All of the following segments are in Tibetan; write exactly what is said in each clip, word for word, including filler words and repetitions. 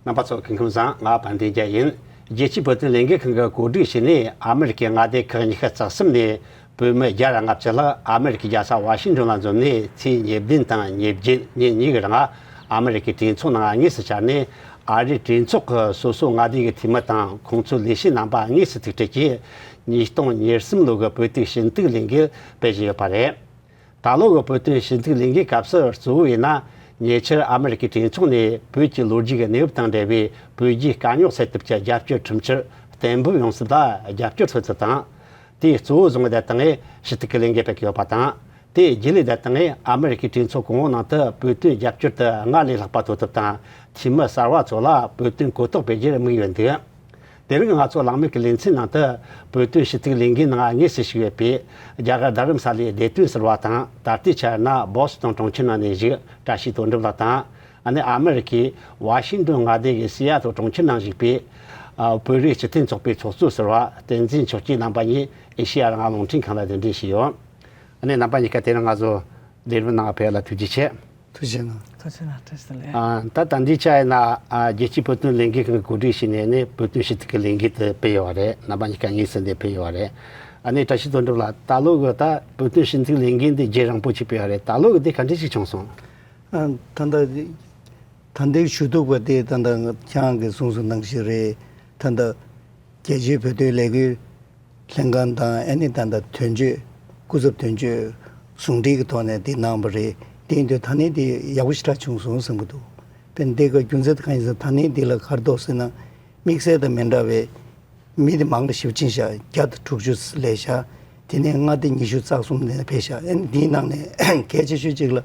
རྣམ་པ་ཚོ་སྐུ་ཁམས་བཟང་། ང་དཔལ་ལྡན་རྒྱལ་ཡིན། རྒྱལ་སྤྱིའི་བོད་དོན་ལས་འགུལ་ཁང་གིས་གོ་སྒྲིག་བྱས་ནས། ཨ་མི་རི་ཀའི་མངའ་སྡེ་ཁག་ཉི་ཤུ་རྩ་གསུམ་ནས་བོད་མི་བརྒྱ་དང་ལྔ་བཅུ་ལྷག་ཨ་མི་རི་ཀའི་རྒྱལ་ས་ཝ་ཤིང་ཏོན་ལ་འཛོམས་ནས། ཚེས་ཉེར་བདུན་དང་ཉེར་བརྒྱད་ཉིན་གཉིས་ཀྱི་རིང་ཨ་མི་རི་ཀའི་གྲོས་ཚོགས་ནང་དངོས་སུ་བཅར་ནས། ཨ་རིའི་གྲོས་ཚོགས་ཀྱི་སོ་སོ་མངའ་སྡེ་གི་འཐུས་མི་དང་ཁོང་ཚོའི་ལས་བྱེད་རྣམ་པ་དངོས་སུ་ཐུག་འཕྲད་ཀྱིས། ཉིས་སྟོང་ཉེར་གསུམ་ལོ་གི་བོད་དོན་ཞུ་གཏུག་ལས་འགུལ་སྤེལ་བཞིན་ཡོད་པ་རེད། ད་ལོ་གི་བོད་དོན་ཞུ་གཏུག་ལས་འགུལ་སྐབས་སུ། གཙོ་བོ་ཡིན་ན་ཉེ་ཆར་ཨ་མི་རི་ཀའི་གྲོས་ཚོགས་ནས་བོད་ཀྱི་ལོ་རྒྱུས་ཀྱི་གནས་བབ་དང་འབྲེལ་བའི་བོད་རྒྱའི་དཀའ་རྙོག་སེལ་ཐབས་ཀྱི་རྒྱབ་སྐྱོར་ཁྲིམས་འཆར་གཏན་འབེབས་ཡོང་ཚུལ་ལ་རྒྱབ་སྐྱོར་འཚོལ་ཚུལ་དང་། དེའི་གཙོ་བོ་བཟུང་བསྡད་སྟངས་ཞུ་གཏུག་གི་ལས་འགུལ་སྤེལ་གྱི་ཡོད་པ་དང་། དེའི་རྗེས་ལས་བསྡད་སྟངས་ཨ་མི་རི་ཀའི་གྲོས་ཚོགས་གོང་འོག་ནང་དུ་བོད་དོན་རྒྱབ་སྐྱོར་དུ་སྔར་ལས་ལྷག་པ་ཐོབ་ཐབས་དང་། འཐུས་མི་གསར་བ་ཚོ་ལ་བོད་དོན་གོ་རྟོགས་སྤེལ་རྒྱུར་དམིགས་ཡོད་འདུག་དེ་རིང་ང་ཚོ་གླེང་མོལ་གྱི་ལེ་ཚན་ནང་དུ། བོད་དོན་ཞུ་གཏུག་ལས་འགུལ་ནང་དངོས་སུ་ཞུགས་ཡོད་པའི་རྒྱ་གར་རྡ་རམ་ས་ལའི་བདེ་དོན་ཟུར་པ་དང་། ད་ལྟའི་ཆར་ན་བོ་སི་ཊོན་གྲོང་ཁྱེར་ནང་ནས་བཞུགས་བཀྲ་ཤིས་དོན་གྲུབ་ལགས་དང་། ཨ་ནི་ཨ་མི་རི་ཀའི་ཝ་ཤིང་ཏོན་མངའ་སྡེ་གི་སི་ཡ་ཐོ་གྲོང་ཁྱེར་ནང་བཞུགས་པའི། ཨ། བོད་རིགས་སྤྱི་མཐུན་ཚོགས་པའི་ཚོགས་གཙོ་ཟུར་པ་བསྟན་འཛིན་ཆོས་སྐྱིད་རྣམ་པ་གཉིས་ཨེ་ཤེ་ཡ་རང་དབང་རླུང་འཕྲིན་ཁང་ལ་གདན་འདྲེན་ཞུས་ཡོད། ཨ་ནི་རྣམ་པ་གཉིས་ཀ་དེ་རིང་ང་ཚོ་ལས་རིམ་ནང་ཕེབས་ལ་ཐུགས་རྗེ་ཆེ། ཐུགས་རྗེ་གནང་། ཐུགས་རྗེ་གནང་། བཀྲ་ཤིས་བདེ་ལེགས། ཨ། ད་ད་འདི་ཆ་ཡིན་ན། ཨ། རྒྱལ་སྤྱིའི་བོད་དོན་ལས་འགུལ་ཁང་གིས་གོ་སྒྲིག་བྱས་ནས་ནི་བོད་དོན་ཞུ་གཏུག་གི་ལས་འགུལ་དེ་སྤེལ་ཡོད་པ་རེད། རྣམ་པ་གཉིས་ཀ་དངོས་སུ་འདིར་ཕེབས་ཡོད་པ་རེད། ཨ་ནི་བཀྲ་ཤིས་དོན་གྲུབ་ལགས། ད་ལོ་གི་ད་བོད་དོན་ཞུ་གཏུག་ལས་འགུལ་འདི་རྒྱུན་རིང་པོ་ཅིག་སྤེལ་བ་རེད། ད་ལོ་གི་འདི་ག་འདྲ་ཞིག་བྱུང་སོང་། ཨ། ད་ལྟ་ད་ལྟའི་ཞུ་གཏུག་པ་དེ་ད་ལྟ་ཁྱེད་རང་གིས་གསུངས་སོང་ནང་བཞིན་རེད། ད་ལྟ་རྒྱལ་སྤྱིའི་བོད་དོན་ལས་འགུལ་ལྷན་ཁང་དང་། ཨ་ནི་ད་ལྟ་དོན་གཅོད། སྐུ་ཚབ་དོན་གཅོད་ཟུང་འབྲེལ་གྱི་ཐོག་ནས་འདི་གནང་བ་རེད། དེ་ཡིན་དུས་ད་ནི་འདི་ཡག་པོ་ཞེ་དྲག་བྱུང་སོང་བསམ་གྱི་འདུག་དཔེར་ན་འདི་ག་རྒྱུ་མཚན་དེ་གང་ཡིན་ཟེར་ན། ད་ནི་འདི་ལ་ག་རེ་འདུག་ཟེར་ན། དམིགས་བསལ་དང་མི་འདྲ་བའི་མི་དེ་མང་ལ་ཞེ་པོ་ཕྱིན་ཤག་བརྒྱ་དང་དྲུག་ཅུ་སླེབས་ཤག་དེ་ནས་མངའ་སྡེ་ཉི་ཤུ་རྩ་གསུམ་ནས་ཕེབས་ཤག་ཨ་ནི་འདིའི་ནང་ནས་གལ་ཆེ་ཤོས་གཅིག་ལ་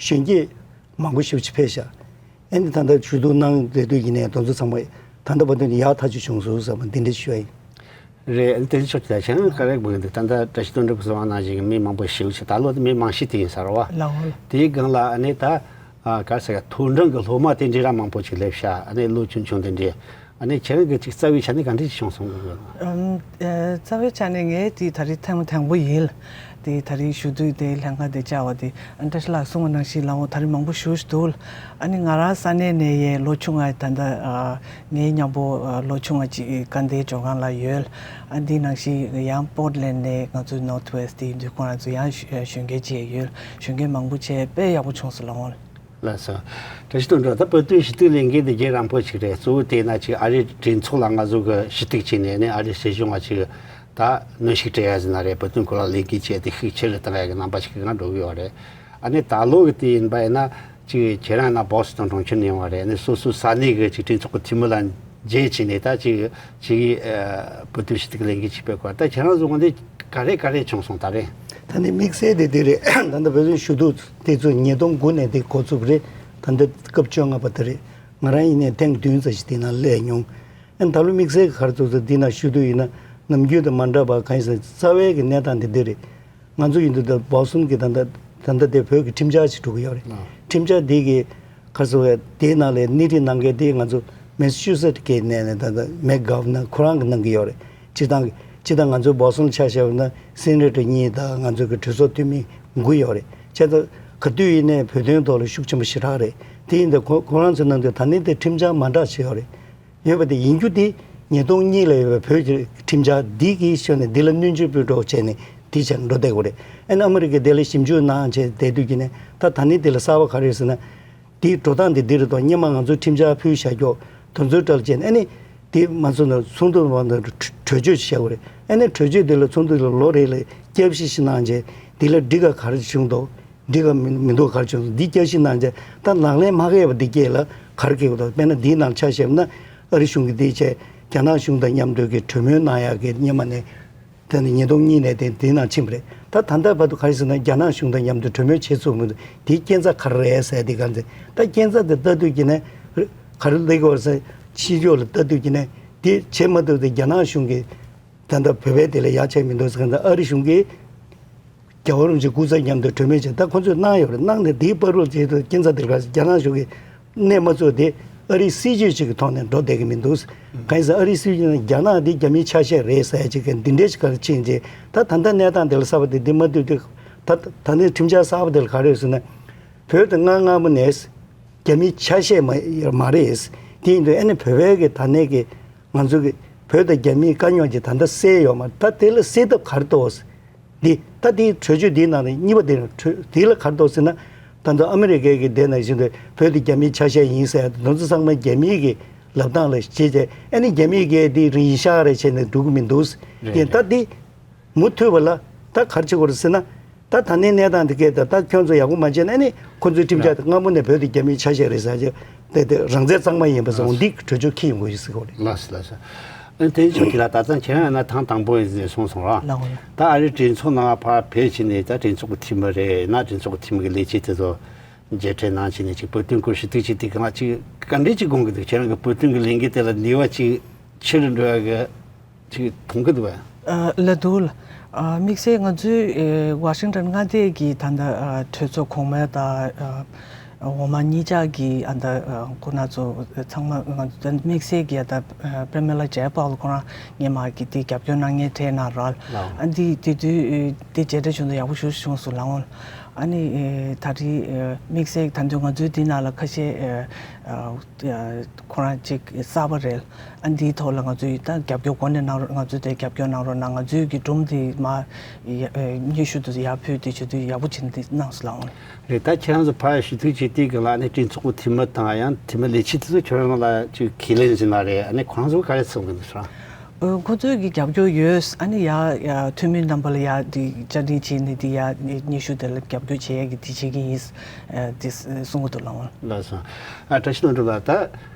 གཞོན་སྐྱེས་མང་པོ་ཞེ་པོ་ཅིག་ཕེབས་ཤག་ཨ་ནི་ད་ལྟ་ཞུ་གཏུག་གནང་བསྡད་དུས་ཀྱི་ནས་དེ་ཚོ་ཚང་མ་ད་ལྟ་བར་དུ་ནས་ཡག་ཐག་ཆོད་བྱུང་སོང་བསམ་པ་འདི་འདྲ་ཞུ་ཡ་ཡིན། རེད། དེ་ཚོ་ཆོག་ཆོག་ཆེན་ག་རེ་དགོས་འདུག་ད་ལྟ་བཀྲ་ཤིས་དོན་གྲུབ་གསུངས་པ་ནང་བཞིན་མི་མང་པོ་ཞེ་པོ་ཅིག་ད་ལོ་དེ་མི་མང་ཤོས་དེ་ཡིན་ས་རེད་པ། ལགས་འོ། དེའི་སྒང་ལ་ཨ་ནི་ད། ཨ། ག་རེ་ཟེར། མཐོ་འབྲིང་གི་སློབ་མ་དེ་འདྲ་ར་མང་པོ་ཅིག་སླེབས་ཤག་ཨ་ནི་ལོ་ཆུང་ཆུང་དེ་འདྲ། ཨ་ནི་ཁྱེད་རང་གི་ཅིག་རྩ་བའི་ཆ་ནས་ག་འདྲ་ཞིག་བྱུང་སོང་གི་ཡོད། ཨམ། ཨ། རྩ་བའི་ཆ་ནས་ངས་དེ་ད་རེས་ཐེངས་མ་དང་པོ་ཡིན། དེ་ད་རེས་ཞུ་གཏུག་དེ་ལྷན་ཁང་དེ་བཅར་བ་དེ། ཨ། བཀྲ་ཤིས་ལགས་གསུངས་པ་ནང་བཞིན་ལགས་འོ། ད་རེས་མང་པོ་ཞེ་པོ་ཅིག་འདུག་ཨ་ནི་ང་རང་ས་གནས་ནས་ཡས་ལོ་ཆུང་བ་ད་ལྟ། ཨ། ངའི་མཉམ་པོ། ཨ། ལོ་ཆུང་བ་ཅིག་དགའ་ལྡན་ལྗོངས་མཁར་ལ་ཡོད། ཨ། འདི་ནང་བཞིན་ཡང་པོར་ཊ་ལེན་ཌ་ནས་ང་ཚོའི་ནོར་ཐི་ཝེ་སི་ཊི་དེ་ཡིན་དུས་ཁོང་རང་ཚོ་ཡང་གཞོན་སྐྱེས་ཅིག་ཡོད། གཞོན་སྐྱེས་མང་པོ་བྱས་དཔེ་ཡག་པོ་བྱུང་སོང་ལགས་འོ། ལགས་སོ། བཀྲ་ཤིས་དོན་གྲུབ། ད་བོད་དོན་ཞུ་གཏུག་ལས་འགུལ་འདི་རྒྱུན་རིང་པོ་ཞིག་རེད། གཙོ་བོ་དེ་ན་ཅིག་ཨ་རིའི་གྲོས་ཚོགས་ལ་ང་ཚོ་གི་ཞུ་གཏུག་བྱས་ནས་ནི་ཨ་རིའི་སྲིད་གཞུང་ལ་ཅིག་ད་གནོན་ཤུགས་སྤྲད་ཡ་ཟེར་ན་རེད། བོད་དོན་སྐོར་ལ་ལས་འགུལ་བྱས་ཏེ་ཤུགས་ཆེ་རུ་བཏང་ཡ་གི་རྣམ་པ་ཞིག་གི་ངང་འགྲོ་གི་ཡོད་རེད། ཨ་ནི་ད་ལོ་གི་དེ་ཡིན་པ་ཡིན་ན་ཅིག་ཁྱེད་རང་ན་བོ་སི་ཊོན་གྲོང་ཁྱེར་ནས་ཡོང་བ་རེད། ཨ་ནི་སོ་སོའི་ས་གནས་གི་ཅིག་གྲོས་ཚོགས་གི་འཐུས་མི་ལ་མཇལ་བྱས་ནས་ད་ཅིག་ཅིག་ཨ། བོད་དོན་ཞུ་གཏུག་ལས་འགུལ་ཅིག་སྤེལ་དགོས། ད་ཁྱེད་རང་ཚོ་དགོངས་དོན་ག་རེ་ག་རེ་བྱུང་སོང་ད་རེས། ད་ནི་དམིགས་བསལ་དེ་དེ་རེད། ད་ལྟ་བོད་དོན་ཞུ་གཏུག་དེ་ཚོ་ཉིས་སྟོང་དགུ་ནས་དེ་འགོ་བཙུགས་རེད། ད་ལྟ་སྐབས་བཅོ་ལྔ་པ་དེ་རེད། ང་རང་ཡིན་ནའི་ཐེངས་བདུན་ཙམ་ཞིག་དེ་ནང་སླེབས་མྱོང་། ཨ་ནི་ད་ལོ་དམིགས་བསལ་གྱི་ག་རེ་ཚོགས་ཚོགས་འདི་ན་ཞུ་གཏུག་ཡིན་ན་ནམ་རྒྱུན་དང་མ་འདྲ་བ་གང་ཡིན་ཟེར་ན། རྩ་བའི་གི་གནས་སྟངས་འདི་འདི་རེད། ང་ཚོ་ཡིན་དུས་ད་བོ་སི་ཊོན་གི་ད་ལྟ་ད་ལྟ་དེ་བོད་ཀྱི་ཁྲིམས་འཆར་ཞིག་འགྲོ་གི་ཡོད་རེད། ཨ། ཁྲིམས་འཆར་འདི་གི་ག་རེ་ཟེར་བས། དེའི་ནང་ལ་སྣེ་ཁྲིད་གནང་མཁན་དེ་ང་ཚོ་མེ་སི་ཆུ་སེ་ཊི་གི་ནས་ནས་ད་ལྟ་མེག་གྷ་ཝར་ནར་ཁོ་རང་གིས་གནང་གི་ཡོད་རེད། སྤྱིར་བཏང་གི་སྤྱིར་བཏང་ང་ཚོའི་བོ་སི་ཊོན་ཆ་བཞག་པ་ན་སེ་ནེ་ཊར་གཉིས་དང་ང་ཚོ་གི་གྲོས་ཚོགས་འཐུས་མི་དགུ་ཡོད་རེད། བྱས་ཙང་ག་དུས་ཡིན་ནའི་བོད་དོན་ཐོག་ལ་ཤུགས་ཆེན་པོ་ཞེ་དྲག་རེད། དེ་ཡིན་དུས་ཁོ་ཁོ་རང་ཚོའི་ནང་དུ་ད་ནི་དེ་ཁྲིམས་འཆར་མ་འདྲ་ཞིག་ཡོད་རེད། ཡོད་པ་དེ་ཡིན་རྒྱུ་དེ་ཉིས་སྟོང་གཉིས་ལ་ཡོད་པའི་བོད་ཀྱི་ཁྲིམས་འཆར་འདི་གི་ཤོད་ནས་འདི་ལ་སྣོན་ཆས་ཕུལ་རོགས་བྱས་ནས་འདི་བྱས་ནས་འགྲོ་བསྡད་དགོས་རེད། ཨ་ནི་ཨ་མི་རི་ཀས་དེ་ལ་ཞིབ་འཇུག་གནང་བྱས་བསྡད་དུས་ཀྱི་ནས་ད་ད་ནི་དེ་ལ་གསར་པ་ག་རེ་ཡོད་ཟེར་ན། དེའི་འགྲོ་སྟངས་དེ་འདི་རེད་དོ། སྔོན་མ་ང་ཚོས་ཁྲིམས་འཆར་ཕུལ་བཞག་ཀྱོག་དེ་ཚོའི་གྲལ་བྱས་ནས། ཨ་ནི་དེ་མ་ཚོ་ན་ཚོགས་འདུ་མ་གྲོས་ཆོད་བྱས་དགོས་རེད། ཨ་ནི་གྲོས་ཆོད་དེ་ལ་ཚོགས་འདུ་ལ་ལོ་རེ་ལ་བསྐྱར་ཞིབ་ཞིག་གནང་བྱས་འདི་ལ་འགྲིག་ག་ག་རེ་བྱུང་འདུག་འགྲིག་ག་མི་མི་འདུག་ག་རེ་བྱུང་འདི་བསྐྱར་ཞིབ་གནང་བྱས། ད་ལག་ལེན་མ་བཀལ་བ་འདི་སྐད་ལ་ག་རེ་སྐྱེ་དགོས་འདུག་དཔེར་ན་འདིའི་ནང་ཆ་བཞག་ན་ཨ་རི་གཞུང་གིས་འདི་བྱས་རྒྱ་ནག་གཞུང་དང་མཉམ་དུ་གི་གྲོས་མོལ་གནང་ཡག་གི་སྔོན་མ་ནས། དེ་ནི་ཉིས་སྟོང་གཉིས་ནས་དེ་དེའི་ནང་ཕྱིན་པ་རེད། ད་ད་ལྟ་བར་དུ་ག་རེ་ཟེར་ན་རྒྱ་ནག་གཞུང་དང་མཉམ་དུ་གྲོས་མོལ་བྱེད་ཐུབ་མི་འདུག་དེའི་རྐྱེན་རྩ་ག་རེ་རེད་ཟེར་དེ་ག་ཚོད། ད་རྐྱེན་རྩ་དེ་ལྟ་དུས་ཀྱི་ནས་ག་རེ་སླེབས་ཀྱི་ཡོད་ཟེར། ཕྱི་ཕྱོགས་ལ་ལྟ་དུས་ཀྱི་ནས་དེ་བྱེད་མ་ཐུབ་དེ་རྒྱ་ནག་གཞུང་གིས་ད་ལྟ་བོད་པའི་དེ་ལ་ཡ་བྱས་མི་འདུག་ཟེར་ག་ཚོད། ཨ་རི་གཞུང་གིས་རྒྱལ་བ་རིན་པོ་ཆེའི་སྐུ་ཚབ་མཉམ་དུ་གྲོས་མོལ་བྱས། ད་ཁོ་ཚོས་གནང་ཡོད་རེད། གནང་ནས་དེའི་བར་དུ་བྱེད་དུས་རྐྱེན་རྩ་དེ་ག་རེ་ཟེར། རྒྱ་ནག་གཞུང་གིས་གནས་མ་ཚུགས་དེ་ཨ་རིའི་སྲིད་ཇུས་ཅིག་གི་ཐོག་ནས་འགྲོ་བསྡད་ཀྱི་མི་འདུག་གང་ཡིན་ཟེར་ཨ་རིའི་སྲིད་ཇུས་ནི་རྒྱ་ནག་འདི་རྒྱ་མིའི་ཆ་ཤས་རེད་ཟེར་ཡ་ཅིག་གི་འདི་འདྲའི་ཞིག་ག་རེ་ཕྱིན་རྗེས། ད་ད་ལྟ་གནས་སྟངས་དེ་ལ་གསར་པ་དེ་འདི་མ་བསྡུས་དུས། ད་ད་ནི་ཁྲིམས་འཆར་གསར་པ་དེ་ལ་ག་རེ་ཡོད་ཟེར་ན། བོད་དེ་སྔ་སྔ་མོ་ནས་རྒྱ་མིའི་ཆ་ཤས་མ་མ་རེད། དེ་ཡིན་དུས་ཨ་ནི་བོད་པའི་གི་ད་ནས་གི་ང་ཚོ་གི་བོད་དང་རྒྱ་མིའི་དཀའ་རྙོག་ཅིག་ད་ལྟ་སེལ་ཡོད་མ་རེད། ད་དེ་ལ་སེལ་ཐབས་ག་རེ་འདུག་འདི་ད་དེའི་གྲོས་ཆོད་འདིའི་ནང་ནས་གཉིས་པ་དེ་ནས་གྲོས་དེ་ལ་ག་རེ་འདུག་ཟེར་ན། ད་ལྟ་ཨ་མི་རི་ཀའི་གི་དེ་ནང་བཞིན་དུ་བོད་དེ་རྒྱ་མིའི་ཆ་ཤས་ཡིན་ཟེར་ཡ་དེ་ཚོ་ཚང་མ་རྒྱ་མིའི་གི་ལབ་སྟངས་ལ་བྱས་རྗེས་ཨ་ནི་རྒྱ་མིའི་གི་དེ་རིན་ཤག་རེ་བྱས་ནས་འགྲོ་གི་མི་འདུག་རེད་ཡིན་རེད། ད་དེ་མུ་མཐུད་པ་ལ་ད་ག་རེ་བྱེད་དགོས་རེད་ཟེར་ན། ད་ད་ནས་གནས་སྟངས་དེ་གས་ད་ད་ཁྱོད་ཚོ་ཡག་པོ་མ་བྱས་ན་ཨ་ནི་ཁོ་ཚོའི་ཁྲིམས་འཆར་དེ་སྔ་མོ་ནས་བོད་དེ་རྒྱ་མིའི་ཆ་ཤས་རེད་ཟེར་རྗེས་དེ་དེ་རང་བཙན་གཙང་མ་ཡིན་པ་ཟེར་འོང་འདི་གྲོས་ཆོད་འཁེལ་ཡོང་གི་ཡོད་ཟེར་གི་རེད། ལགས་སོ་ལགས་སོ། ཨ་ནི་དེ་ཚོ་གི་ལ་ད་ལྟ་ཁྱེད་རང་ཡང་ན་ཐེངས་དང་པོ་ཡིན་ཟེར་གསུངས་སོང་ར། ལགས་འོང་། ད་ཨ་རིའི་གྲོས་ཚོགས་ནང་ཕར་ཕེབས་བྱས་ནས་ད་གྲོས་ཚོགས་ཀྱི་འཐུས་མི་རེད་ན་གྲོས་ཚོགས་ཀྱི་འཐུས་མི་གི་ལས་བྱེད་དེ་ཚོ་མཇལ་འཕྲད་གནང་བྱས་ནས་ཅིག་བོད་དོན་སྐོར་ཞུ་གཏུག་བྱེད་དུས་གང་ལ་ཅིག་ག་འདྲས་ཅིག་དགོངས་ཀྱི་འདུག་ཁྱེད་རང་གི་བོད་དོན་གྱི་ལས་འགུལ་དེ་ལ་ནུས་པ་ཅིག་ཆེ་རུ་འགྲོ་ཡ་གི་ཅིག་མཐོང་གི་འདུག་བས། ལ་འདུག་ལ། དམིགས་བསལ་ང་ཚོའི་ཝ་ཤིང་ཊོན་མངའ་སྡེ་གི་ད་ལྟ་གྲོས་ཚོགས་གོང་མ་དང་འོག་མ་གཉིས་ཆ་གི་ཨ་ད་ཁོ་ན་ཚོ་ཚང་མ་ང་ཚོ་དམིགས་བསལ་གི་ཨ་ད་པྲེ་མི་ལ་ཇེ་པཱལ་ཁོ་རང་ངས་མ་གི་དེ་རྒྱབ་སྐྱོར་གནང་མཁན་ཕེབས་གནང་ར། ཨ་འདི་དེ་དུས་དེ་མཇལ་འཕྲད་བྱུང་ཚོ་ཡག་པོ་ཞེ་པོ་བྱུང་སོང་ལགས་འོང་། ཨ་ནི་ད་རེས་དམིགས་བསལ་ད་དུང་ང་ཚོའི་འདི་ནང་ལ་ཁ་ཤས་ཁོ་རང་ཅིག་གསར་པ་རེད། ཨ་འདིའི་ཐོག་ལ་ང་ཚོས་ད་རྒྱབ་སྐྱོར་གོ་གནས་གནང་རོགས། ང་ཚོས་དེ་རྒྱབ་སྐྱོར་གནང་རོགས་གནང་། ང་ཚོའི་གི་སྒྲུང་དེ་མ་སྙན་ཞུ་དེ་ཡར་ཕུལ་དེ་བྱེད་དུས་ཡག་པོ་བྱེད་དེ་གནང་སོང་ལགས་འོང་། རེད། ད་ཁྱེད་རང་ཚོ་ཕར་ཞུ་གཏུག་བྱེད་དུས་གི་ལ་ནི་གྲོས་ཚོགས་ཀྱི་འཐུས་མི་དང་ཡང་འཐུས་མི་ལས་བྱེད་དེ་ཚོ་ཁྱེད་རང་ལ་ཅིག་ཁས་ལེན་ཟིན་པ་རེད། ཨ་ནི་ཁོ་རང་ཚོ་ག་རེ་གསུང་གི་འདུག་ཟེར། ཁོ་ཚོས་གི་རྒྱབ་སྐྱོར་ཡོད། ཨ་ནི་ཡ་ཡ་འཐུས་མི་རྣམ་པ་ལ་ཡ་དེ་བཅར་འདྲི་བྱས་ནས་དེ་ཡ་སྙན་ཞུ་དེ་ལ་རྒྱབ་སྐྱོར་བྱེད་ཡ་གི་དེ་བྱེད་ཀྱི་ཡིན། དེ་གསུང་གི་འདུག་ལགས་འོང་། ལགས་སོ། ཨ་བཀྲ་ཤིས་ལྷུན་གྲུབ་ལགས། ད་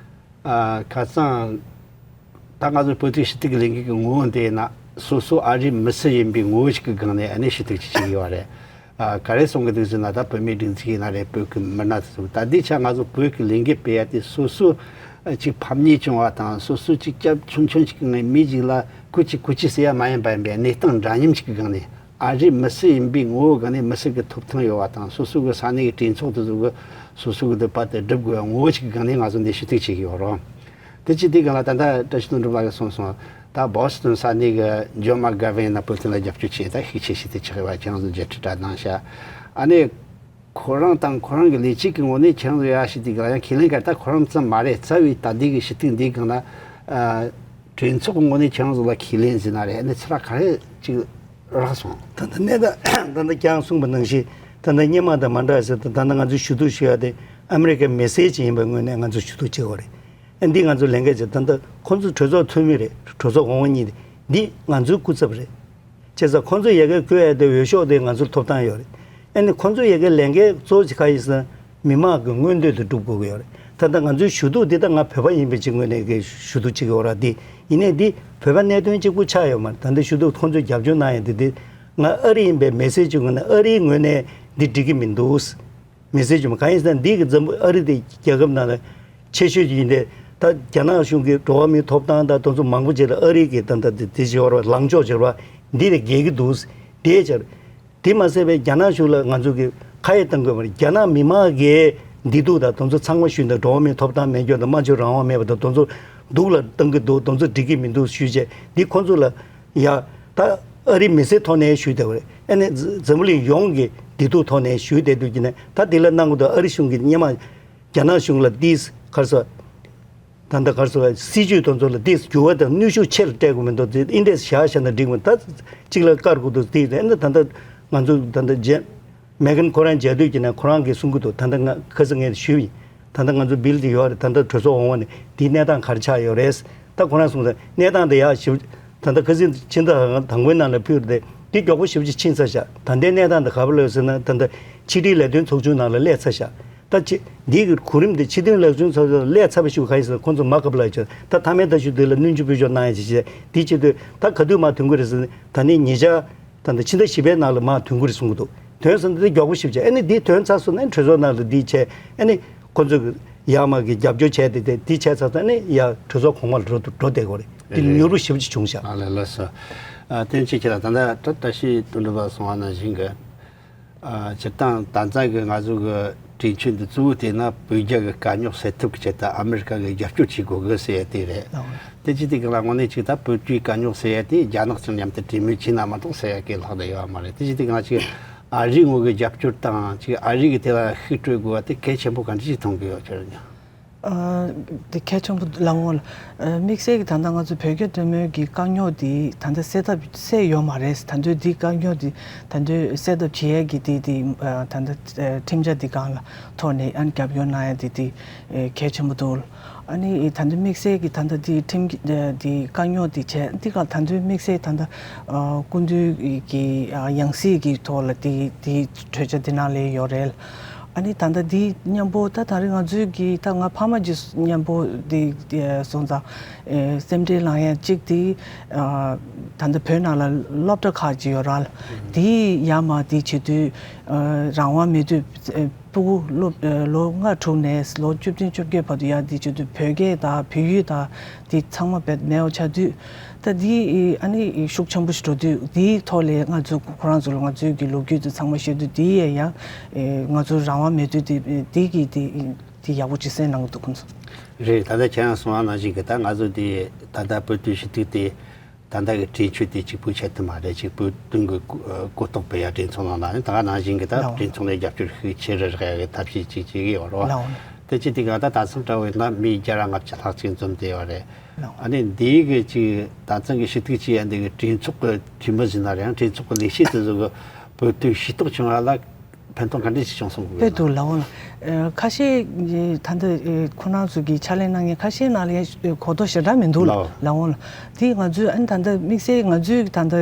ཨ་ཁ་སང་ད་ང་ཚོ་བོད་དོན་ཞུ་གཏུག་གི་ལས་འགུལ་གྱི་ངོ་བོ་འདི་ན་སོ་སོ་ཨ་རིའི་མི་སེར་ཡིན་པའི་ངོ་བོ་ཞིག་གི་སྒང་ནས་ཨ་ནི་ཞུ་གཏུག་ཅིག་བྱེད་ཀྱི་ཡོད་རེད། ཨ་ག་རེ་གསུང་གི་འདུག་ཟེར་ན། ད་བོད་མིའི་སྒྲིག་འཛུགས་ཡིན་ན་རེད། བོད་ཀྱི་མི་སྣ་དེ་ཚོ་ད་འདི་ཆ་ང་ཚོ་བོད་ཀྱི་ལས་འགུལ་སྤེལ་ཡ་དེ་སོ་སོ་ཅིག་ཕམ་ཉེས་བྱུང་བ་དང་སོ་སོ་ཅིག་སྐྱབས་ཆུང་ཆུང་ཞིག་གི་ངའི་མི་ཞིག་ལ་སྐུ་མཁྱེན་སྐུ་མཁྱེན་ཟེར་ཡ་མ་ཡིན་པ་ཡིན་པའི་གནས་སྟངས་འདྲ་མཉམ་ཞིག་གི་སྒང་ནས། ཨ་རིའི་མི་སེར་ཡིན་པའི་ངོ་བོ་སྒང་ནས་མི་སེར་གྱི་ཐོབ་ཐང་ཡོད་པ་དང་སོ་སོ་གི་ས་གནས་ཀྱི་གྲོས་ཚོགས་དེ་ཚོ་གི་སོ་སོ་གི་འདོད་པ་དེ་སྒྲུབ་དགོས་པའི་ངོ་བོ་ཞིག་གི་སྒང་ནས་ང་ཚོ་འདི་ཞུ་གཏུག་བྱེད་ཀྱི་ཡོད་རེད། དེ་ཅི་དེ་སྒང་ལ་ད་ལྟ་བཀྲ་ཤིས་ལྷུན་གྲུབ་ལགས་ཀྱིས་གསུངས་སོང་། ད་བོ་སི་ཊོན་ས་གནས་ཀྱི་ཇོན་མག་གྷ་ཝིན་ཡིན་ན་བོད་དོན་ལ་རྒྱབ་སྐྱོར་བྱས། ད་ཤུགས་ཆེ་ཞིག་དེ་ཆགས་ཡོད་པ་ཁྱེད་རང་ཚོ་མཇལ་འཕྲད་འདྲ་གནང་ཤག་ཨ་ནི་ཁོ་རང་དང་ཁོ་རང་གི་ལས་བྱེད་ཀྱི་ངོས་ནས་ཁྱེད་རང་ཚོ་ཡར་ཞུ་དུས་སྒང་ལ་ཡང་ཁས་ལེན་ག་ད་ཁོ་རང་ཙམ་མ་རེད། རྩ་བའི་ད་ལྟའི་གི་ཞུ་གཏུག་འདིའི་སྒང་ལ་ཨ་གྲོས་ཚོགས་ཀྱི་ངོས་ནས་ཁྱེད་རང་ཚོ་ལ་ཁས་ལེན་ཟེར་ན་རེད། ཨ་ནི་ཚུར་ག་རེ་ཅིག་རག་སོང་། ད་ལྟ་གནས་སྟངས་ད་ལྟ་ཁྱེད་རང་གསུངས་པ་ནང་བཞིན་ད་ལྟ་སྔོན་མ་དང་མ་འདྲ་ཟེར། ད་ད་ལྟ་ང་ཚོས་ཞུ་གཏུག་ཞུ་ཡ་དེ་ཨ་མི་རི་ཀའི་མི་སེར་ཅིག་ཡིན་པའི་ངོས་ནས་ང་ཚོས་ཞུ་གཏུག་བྱེད་དགོས་རེད། ཨ་འདི་ང་ཚོ་ལས་འགན་ཆེ། ད་ལྟ་ཁོང་ཚོ་གྲོས་ཚོགས་འཐུས་མི་རེད། གྲོས་ཚོགས་འོག་མ་གཉིས་དེ་འདི་ང་ཚོའི་སྐུ་ཚབ་རེད། བྱས་ཙང་ཁོང་ཚོས་ཡ་གི་བསྐོ་ཡ་དེ་འོས་ཤོག་དེ་ང་ཚོར་ཐོབ་ཐང་ཡོད་རེད། ཨ་ནི་ཁོང་ཚོས་ཡ་གི་ལས་འགན་གཙོ་བོ་ཅིག་ག་ཡིན་ཟེར་ན་མི་མང་གི་མངོན་འདོད་དེ་སྒྲུབ་དགོས་ཀྱི་ཡོད་རེད། ད་ལྟ་ང་ཚོའི་ཞུ་གཏུག་འདི་ད་ང་བོད་པ་ཡིན་པའི་ཅིག་ངོས་ནས་གི་ཞུ་གཏུག་བྱེད་ཀྱི་ཡོད་ར། འདི་ཡིན་ནའི་འདི་བོད་པ་གནད་དོན་གཅིག་པུ་ཆགས་ཡོད་མ་རེད། ད་ལྟ་ཞུ་གཏུག་ཁོང་ཚོས་རྒྱབ་སྐྱོར་གནང་ཡ་འདི་འདི་ང་ཨ་རི་ཡིན་པའི་མི་སེར་ཅིག་ངོས་ནས་ཨ་རིའི་ངོས་ནས་འདི་འགྲིག་གི་མི་འདུག་མི་སེར་ཅིག་མ་གང་ཡིན་ཟེར་ན་འདི་གི་འཛམ་བུ་ཨ་རི་དེ་རྒྱལ་ཁབ་ནང་ལ་ཆེ་ཤོས་ཅིག་ཡིན་ཏེ། ད་རྒྱ་ནག་གཞུང་གིས་འགྲོ་བ་མིའི་ཐོབ་ཐང་དང་དེ་ཚོ་མང་པོ་ཅིག་ལ་ཨ་རི་གིས་ད་ལྟ་དེ་དེ་བྱེད་པ་རེད་པ། ལངས་ཕྱོགས་བྱེད་པ་འདི་ལས་འགལ་གྱི་འདུག་དེའི་ཕྱིར། དེ་མ་ཟད་པའི་རྒྱ་ནག་གཞུང་ལ་ང་ཚོ་གིས་ཁ་ཡ་གཏོང་དགོས་པ་རེད། རྒྱ་ནག་མི་མང་གིས་བདེ་སྡུག་དང་དེ་ཚོ་ཚང་མ་ཞུས་ནས་འགྲོ་བ་མིའི་ཐོབ་ཐང་མེད་རྒྱུ་དང་སྨྲ་བརྗོད་རང་དབང་མེད་པ་དང་དེ་ཚོ་སྡུག་ལ་གཏོང་གི་འདུག་དེ་ཚོ་འགྲིག་གི་མི་འདུག་ཞུས་བྱས་འདི་ཁོང་ཚོ་ལ་ཡ། ད་ཨ་རི་མི་སེར་ཐོག་ནས་ཞུས་བསྡད་པ་རེད། ཨ་ནི་འཛམ་བུ་གླིང་ཡོངས་ཀྱི་བདེ་སྡུག་ཐོག་ནས་ཞུས་བསྡད་དུས་ཀྱི་ནས་ད་དེ་ལ་གནང་དགོས་འདུག་ཨ་རི་གཞུང་གིས་སྔོན་མ་རྒྱ་ནག་གཞུང་ལ་ཏིས་ག་རེ་ཟེར། ད་ལྟ་ག་རེ་ཟེར་བ། སྲིད་ཇུས་དེ་ཚོ་ལ་ཏིས་འགྱུར་བ་དང་གནོན་ཤུགས་ཆེ་རུ་སྤྲད་དགོས་མི་འདུག་དེ་ཨིན་འདྲས་བཞག་བཞག་ན་འགྲིག་མི་འདུག་ད་གཅིག་ལ་བཀར་དགོས་འདུག་དེ་ཨ་ནི་ད་ལྟ་ང་ཚོ་ད་ལྟ་རྗེས་མེ་གན་ཁོ་རང་མཇལ་དུས་ཀྱི་ནས་ཁོ་རང་གིས་གསུང་གི་འདུག་ད་ལྟ་ང་ཁ་སང་ངས་ཞུས་ཡིན། ད་ལྟ་ང་ཚོ་བིལ་དེ་ཡོད་རེད། ད་ལྟ་གྲོས་ཚོགས་འོག་མ་ནས་དེའི་གནས་སྟངས་ག་རེ་ཆགས་ཡོད་རེད། ད་ཁོ་རང་གསུངས་ད་གནས་སྟངས་དེ་ཡག་ཞིབ། ད་ལྟ་ཁ་སང་ཕྱི་ཟླ་དང་པོའི་ནང་ལ་ཕུལ་ཏེ་དེ་མགྱོགས་པོ་ཞིབ་ཅིག་ཕྱིན་ཚར་ཤག་ད་ལྟའི་གནས་སྟངས་དེ་ག་པར་ལོས་ཟེར་ན། ད་ལྟ་ཕྱི་དྲིལ་ལས་དོན་ཚོགས་ཆུང་ནང་ལ་སླེབས་ཚར་ཤག་ད་ཅི་འདི་གི་གོ་རིམ་དེ་ཕྱི་དོན་ལས་དོན་ཚོགས་ཆུང་ལ་སླེབས་ཚར་བ་ཞིག་ག་ཡིན་ཟེར་ན་ཁོང་ཚོ་མ་ག་པར་ལ་ཡོད་ཅེས་ད་མཐའ་མའི་ཟླ་ཤུལ་དེ་ལ་སྣོན་ཆུང་སྤོས་ཆོག་གནང་ཡ་ཅིག་བྱས། དེ་བྱེད་དུས་ད་ག་དུས་མར་ཐོན་གི་རེད་ཟེར་ན། ད་ནི་ཉེ་ཆར་ད་ལྟ་ཕྱི་ཟླ་བཞི་པའི་ནང་ལ་མར་ཐོན་གི་རེད་གསུང་གི་འདུག་ཐོན་སོང་ན་དེ་མགྱོགས་པོ་ཞིབ་བྱས། ཨ་ནི་འདི་ཐོན་ཚར་སོང་ན་གྲོས་ཚོགས་ནང་ལ་འདི་བྱས། ཨ་ནི་ཁོ་ཚོས་ཡར་མར་གྱི་རྒྱབ་སྐྱོར་བྱས་ཏེ་དེ་འདི་བྱས་ཚར་སོང་ན་ཨ་ནི་ཡར་གྲོས་ཚོགས་གོང་མར་འགྲོ་འགྲོ་བསྡད་དགོས་རེད། དེ་རེད། མྱུར་པོ་ཞེ་པོ་ཅིག་བྱུང་ཤག་ཨ་ལས་ལགས་སོ། ཨ་བསྟན་ཆོས་ཁྱེད་ལ་ད་ལྟ་བཀྲ་བཀྲ་ཤིས་དོན་གྲུབ་ལགས་གསུངས་པ་ནང་བཞིན་གྱི། ཨ་སྤྱིར་བཏང་ད་ལྟ་གི་ང་ཚོ་གི་གྲོས་ཆོད་འདི་གཙོ་བོ་དེ་ན་བོད་རྒྱ་གི་དཀའ་རྙོག་སེལ་ཐབས་ཀྱི་ཆེད་དུ་ཨ་མི་རི་ཀ་གི་རྒྱབ་སྐྱོར་བྱེད་དགོས་གི་ཟེར་ཡ་དེ་རེད། ཨོ། དེ་ཅི་དེ་གི་ལ་དངོས་གནས་ཅིག་ད་བོད་རྒྱའི་དཀའ་རྙོག་ཟེར་ཡ་དེ་རྒྱ་ནག་ཚོ་མཉམ་དུ་གྲོས་མོལ་བྱས་ན་མ་གཏོགས་སེལ་ཡ་གི་ལྷག་ད་ཡོད་མ་རེད། དེ་ཅི་དེ་གི་ང་ཅིག་ཨ་རིའི་ངོས་ཀྱི་རྒྱབ་སྐྱོར་དང་ཅིག་ཨ་རི་གི་དེ་ལ་ཤུགས་སྤྲོད་དགོས་པ་དེ་གལ་ཆེན་པོ་ག་འདྲ་ཞིག་མཐོང་གི་ཡོད་ཁྱོད་རང་ཉིད། ཨ། དེ་གལ་ཆེན་པོ་ལབ་འོང་ལ། ཨ། དམིགས་བསལ་གྱི་ད་ལྟ་ང་ཚོ་བོད་རྒྱ་འབྲེལ་མོལ་གྱི་དཀའ་རྙོག་འདི་ད་ལྟ་སེལ་ཐབས་སེལ་ཡོད་མ་རེད། ད་དུང་འདི་དཀའ་རྙོག་འདི་ད་དུང་སེལ་ཐབས་བྱེད་ཡས་ཀྱི་འདི་འདི་ཨ། ད་ལྟ་ཨ། ཁྲིམས་འཆར་འདི་སྒང་ལ་ཐོག་ནས་ཨ་ནི་རྒྱབ་སྐྱོར་གནང་ཡས་འདི་འདི་ཨ། གལ་ཆེན་པོ་འདུག། ཨ་ནི་ད་ལྟ་དམིགས་བསལ་གྱི་ད་ལྟ་འདི་ཁྲིམས་ཀྱི་ཨ། འདི་དཀའ་རྙོག་འདི་བྱས་འདི་ག་ད་ལྟ་དམིགས་བསལ་ད་ལྟ་ཨ། སྐུ་མདུན་གྱི་ཨ། ཡང་སྲིད་ཀྱི་ཐོག་ལ་འདི་འདི་གྲོས་འཆར་འདི་ནང་ལ་ཡོད་རེད། ཨ་ནི་ད་ལྟ་འདི་མཉམ་པོ་ད་ད་རེས་ང་ཚོའི་གི་ད་ང་ཕ་མ་གི་མཉམ་པོ་འདི་སོང་ཙང་ཨེ། སེམས་ཁྲལ་ལངས་ཡ་གཅིག་འདི་ཨ། ད་ལྟ་བོད་ནང་ལ་སློབ་གྲྭ་ཁག་ཅིག་ཡོད་རེད། འདི་ཡར་མར་འདི་བྱེད་དུས་ཨ། རང་དབང་མེད་དུས་ཨེ། སྤུ་གུ་སློབ་ཨ། ལོ་ལྔ་དྲུག་ནས་ལོ་བཅུ་བདུན་བཅོ་བརྒྱད་བར་དུ་ཡར་འདི་བྱེད་དུས་བོད་སྐད་དང་བོད་ཡིག་དང་འདི་ཚང་མ་བེད་མེད་པ་ཆགས་དུས། ད་འདི་ཨ་ནི་ཤུགས་ཆེན་པོ་ཞིག་འགྲོ་དུས་འདིའི་ཐོག་ལས་ང་ཚོ་ཁོ་རང་ཚོ་ལ་ང་ཚོའི་གི་ལོ་རྒྱུས་དེ་ཚང་མ་བཤད་དུས་འདི་ཡས་ཡང་ཨེ། ང་ཚོ་རང་དབང་མེད་དུས་འདི་འདི་གི་འདི་འདི་ཡག་པོ་ཅིག་གསན་གནང་གི་འདུག་ཁོང་ཚོ། རེད། ད་ལྟ་ཁྱེད་རང་གསུངས་པ་ནང་བཞིན་གི་ད་ང་ཚོ་འདི་ད་ལྟ་བོད་དོན་ཞུ་གཏུག་དེ་ད་ལྟ་གི་གྲོས་ཆོད་དེ་གཅིག་པུ་ཆགས་ཐུབ་མ་རེད། གཅིག་བོད་དོན་གི་གོ་གོ་རྟོགས་སྤེལ་ཡ་གྲོས་ཚོགས་ནང་ལ་ནི་ད་ག་ནང་བཞིན་གི་ད་ལའོ་གྲོས་ཚོགས་ནས་རྒྱབ་སྐྱོར་ཤུགས་ཆེ་རུ་རག་ཡ་གི་ཐབས་ཤེས་ཅིག་བྱེད་གི་ཡོད་རེད་བ། ལའོ། དེ་ཅི་དེ་ག་ད་ད་ཚང་གྲྭ་བའི་ནང་མི་བརྒྱ་དང་ལྔ་བཅུ་ལྷག་ཅིག་འཛོམས་བསྡད་ཡོད་རེད། ལའོ། ཨ་ནི་འདིའི་གི་ཅིག་ད་ཚང་གི་ཞུ་གཏུག་བྱེད་ཡ་འདི་གི་གྲོས་ཚོགས་གི་འཐུས་མི་ཟིན་ན་རེད། ཡང་གྲོས་ཚོགས་གི་ལས་བྱེད་དེ་ཚོ་གི་བོད་དོན་ཤེས་རྟོགས་བྱུང་བ་ལ་ཕན་ཐོགས་ག་འདྲ་ཞིག་བྱུང་སོང་གི་དཔེ་ཡོད་ན། འདུག་ལའོ། ཨ། ཁ་ཤས་ད་ལྟ་ཨ། ཁོ་རང་ཚོ་གི་ཕྱག་ལས་གནང་མཁན་ཁ་ཤས་ནང་ལ་ཡང་གོ་རྟོགས་ཞེ་དྲག་མི་འདུག་ལའོ། ལའོ་ལ། དེ་ང་ཚོས་ཨ་ནི་ད་ལྟ་དམིགས་བསལ་ང་ཚོའི་ད་ལྟ་ཨ། ཨ།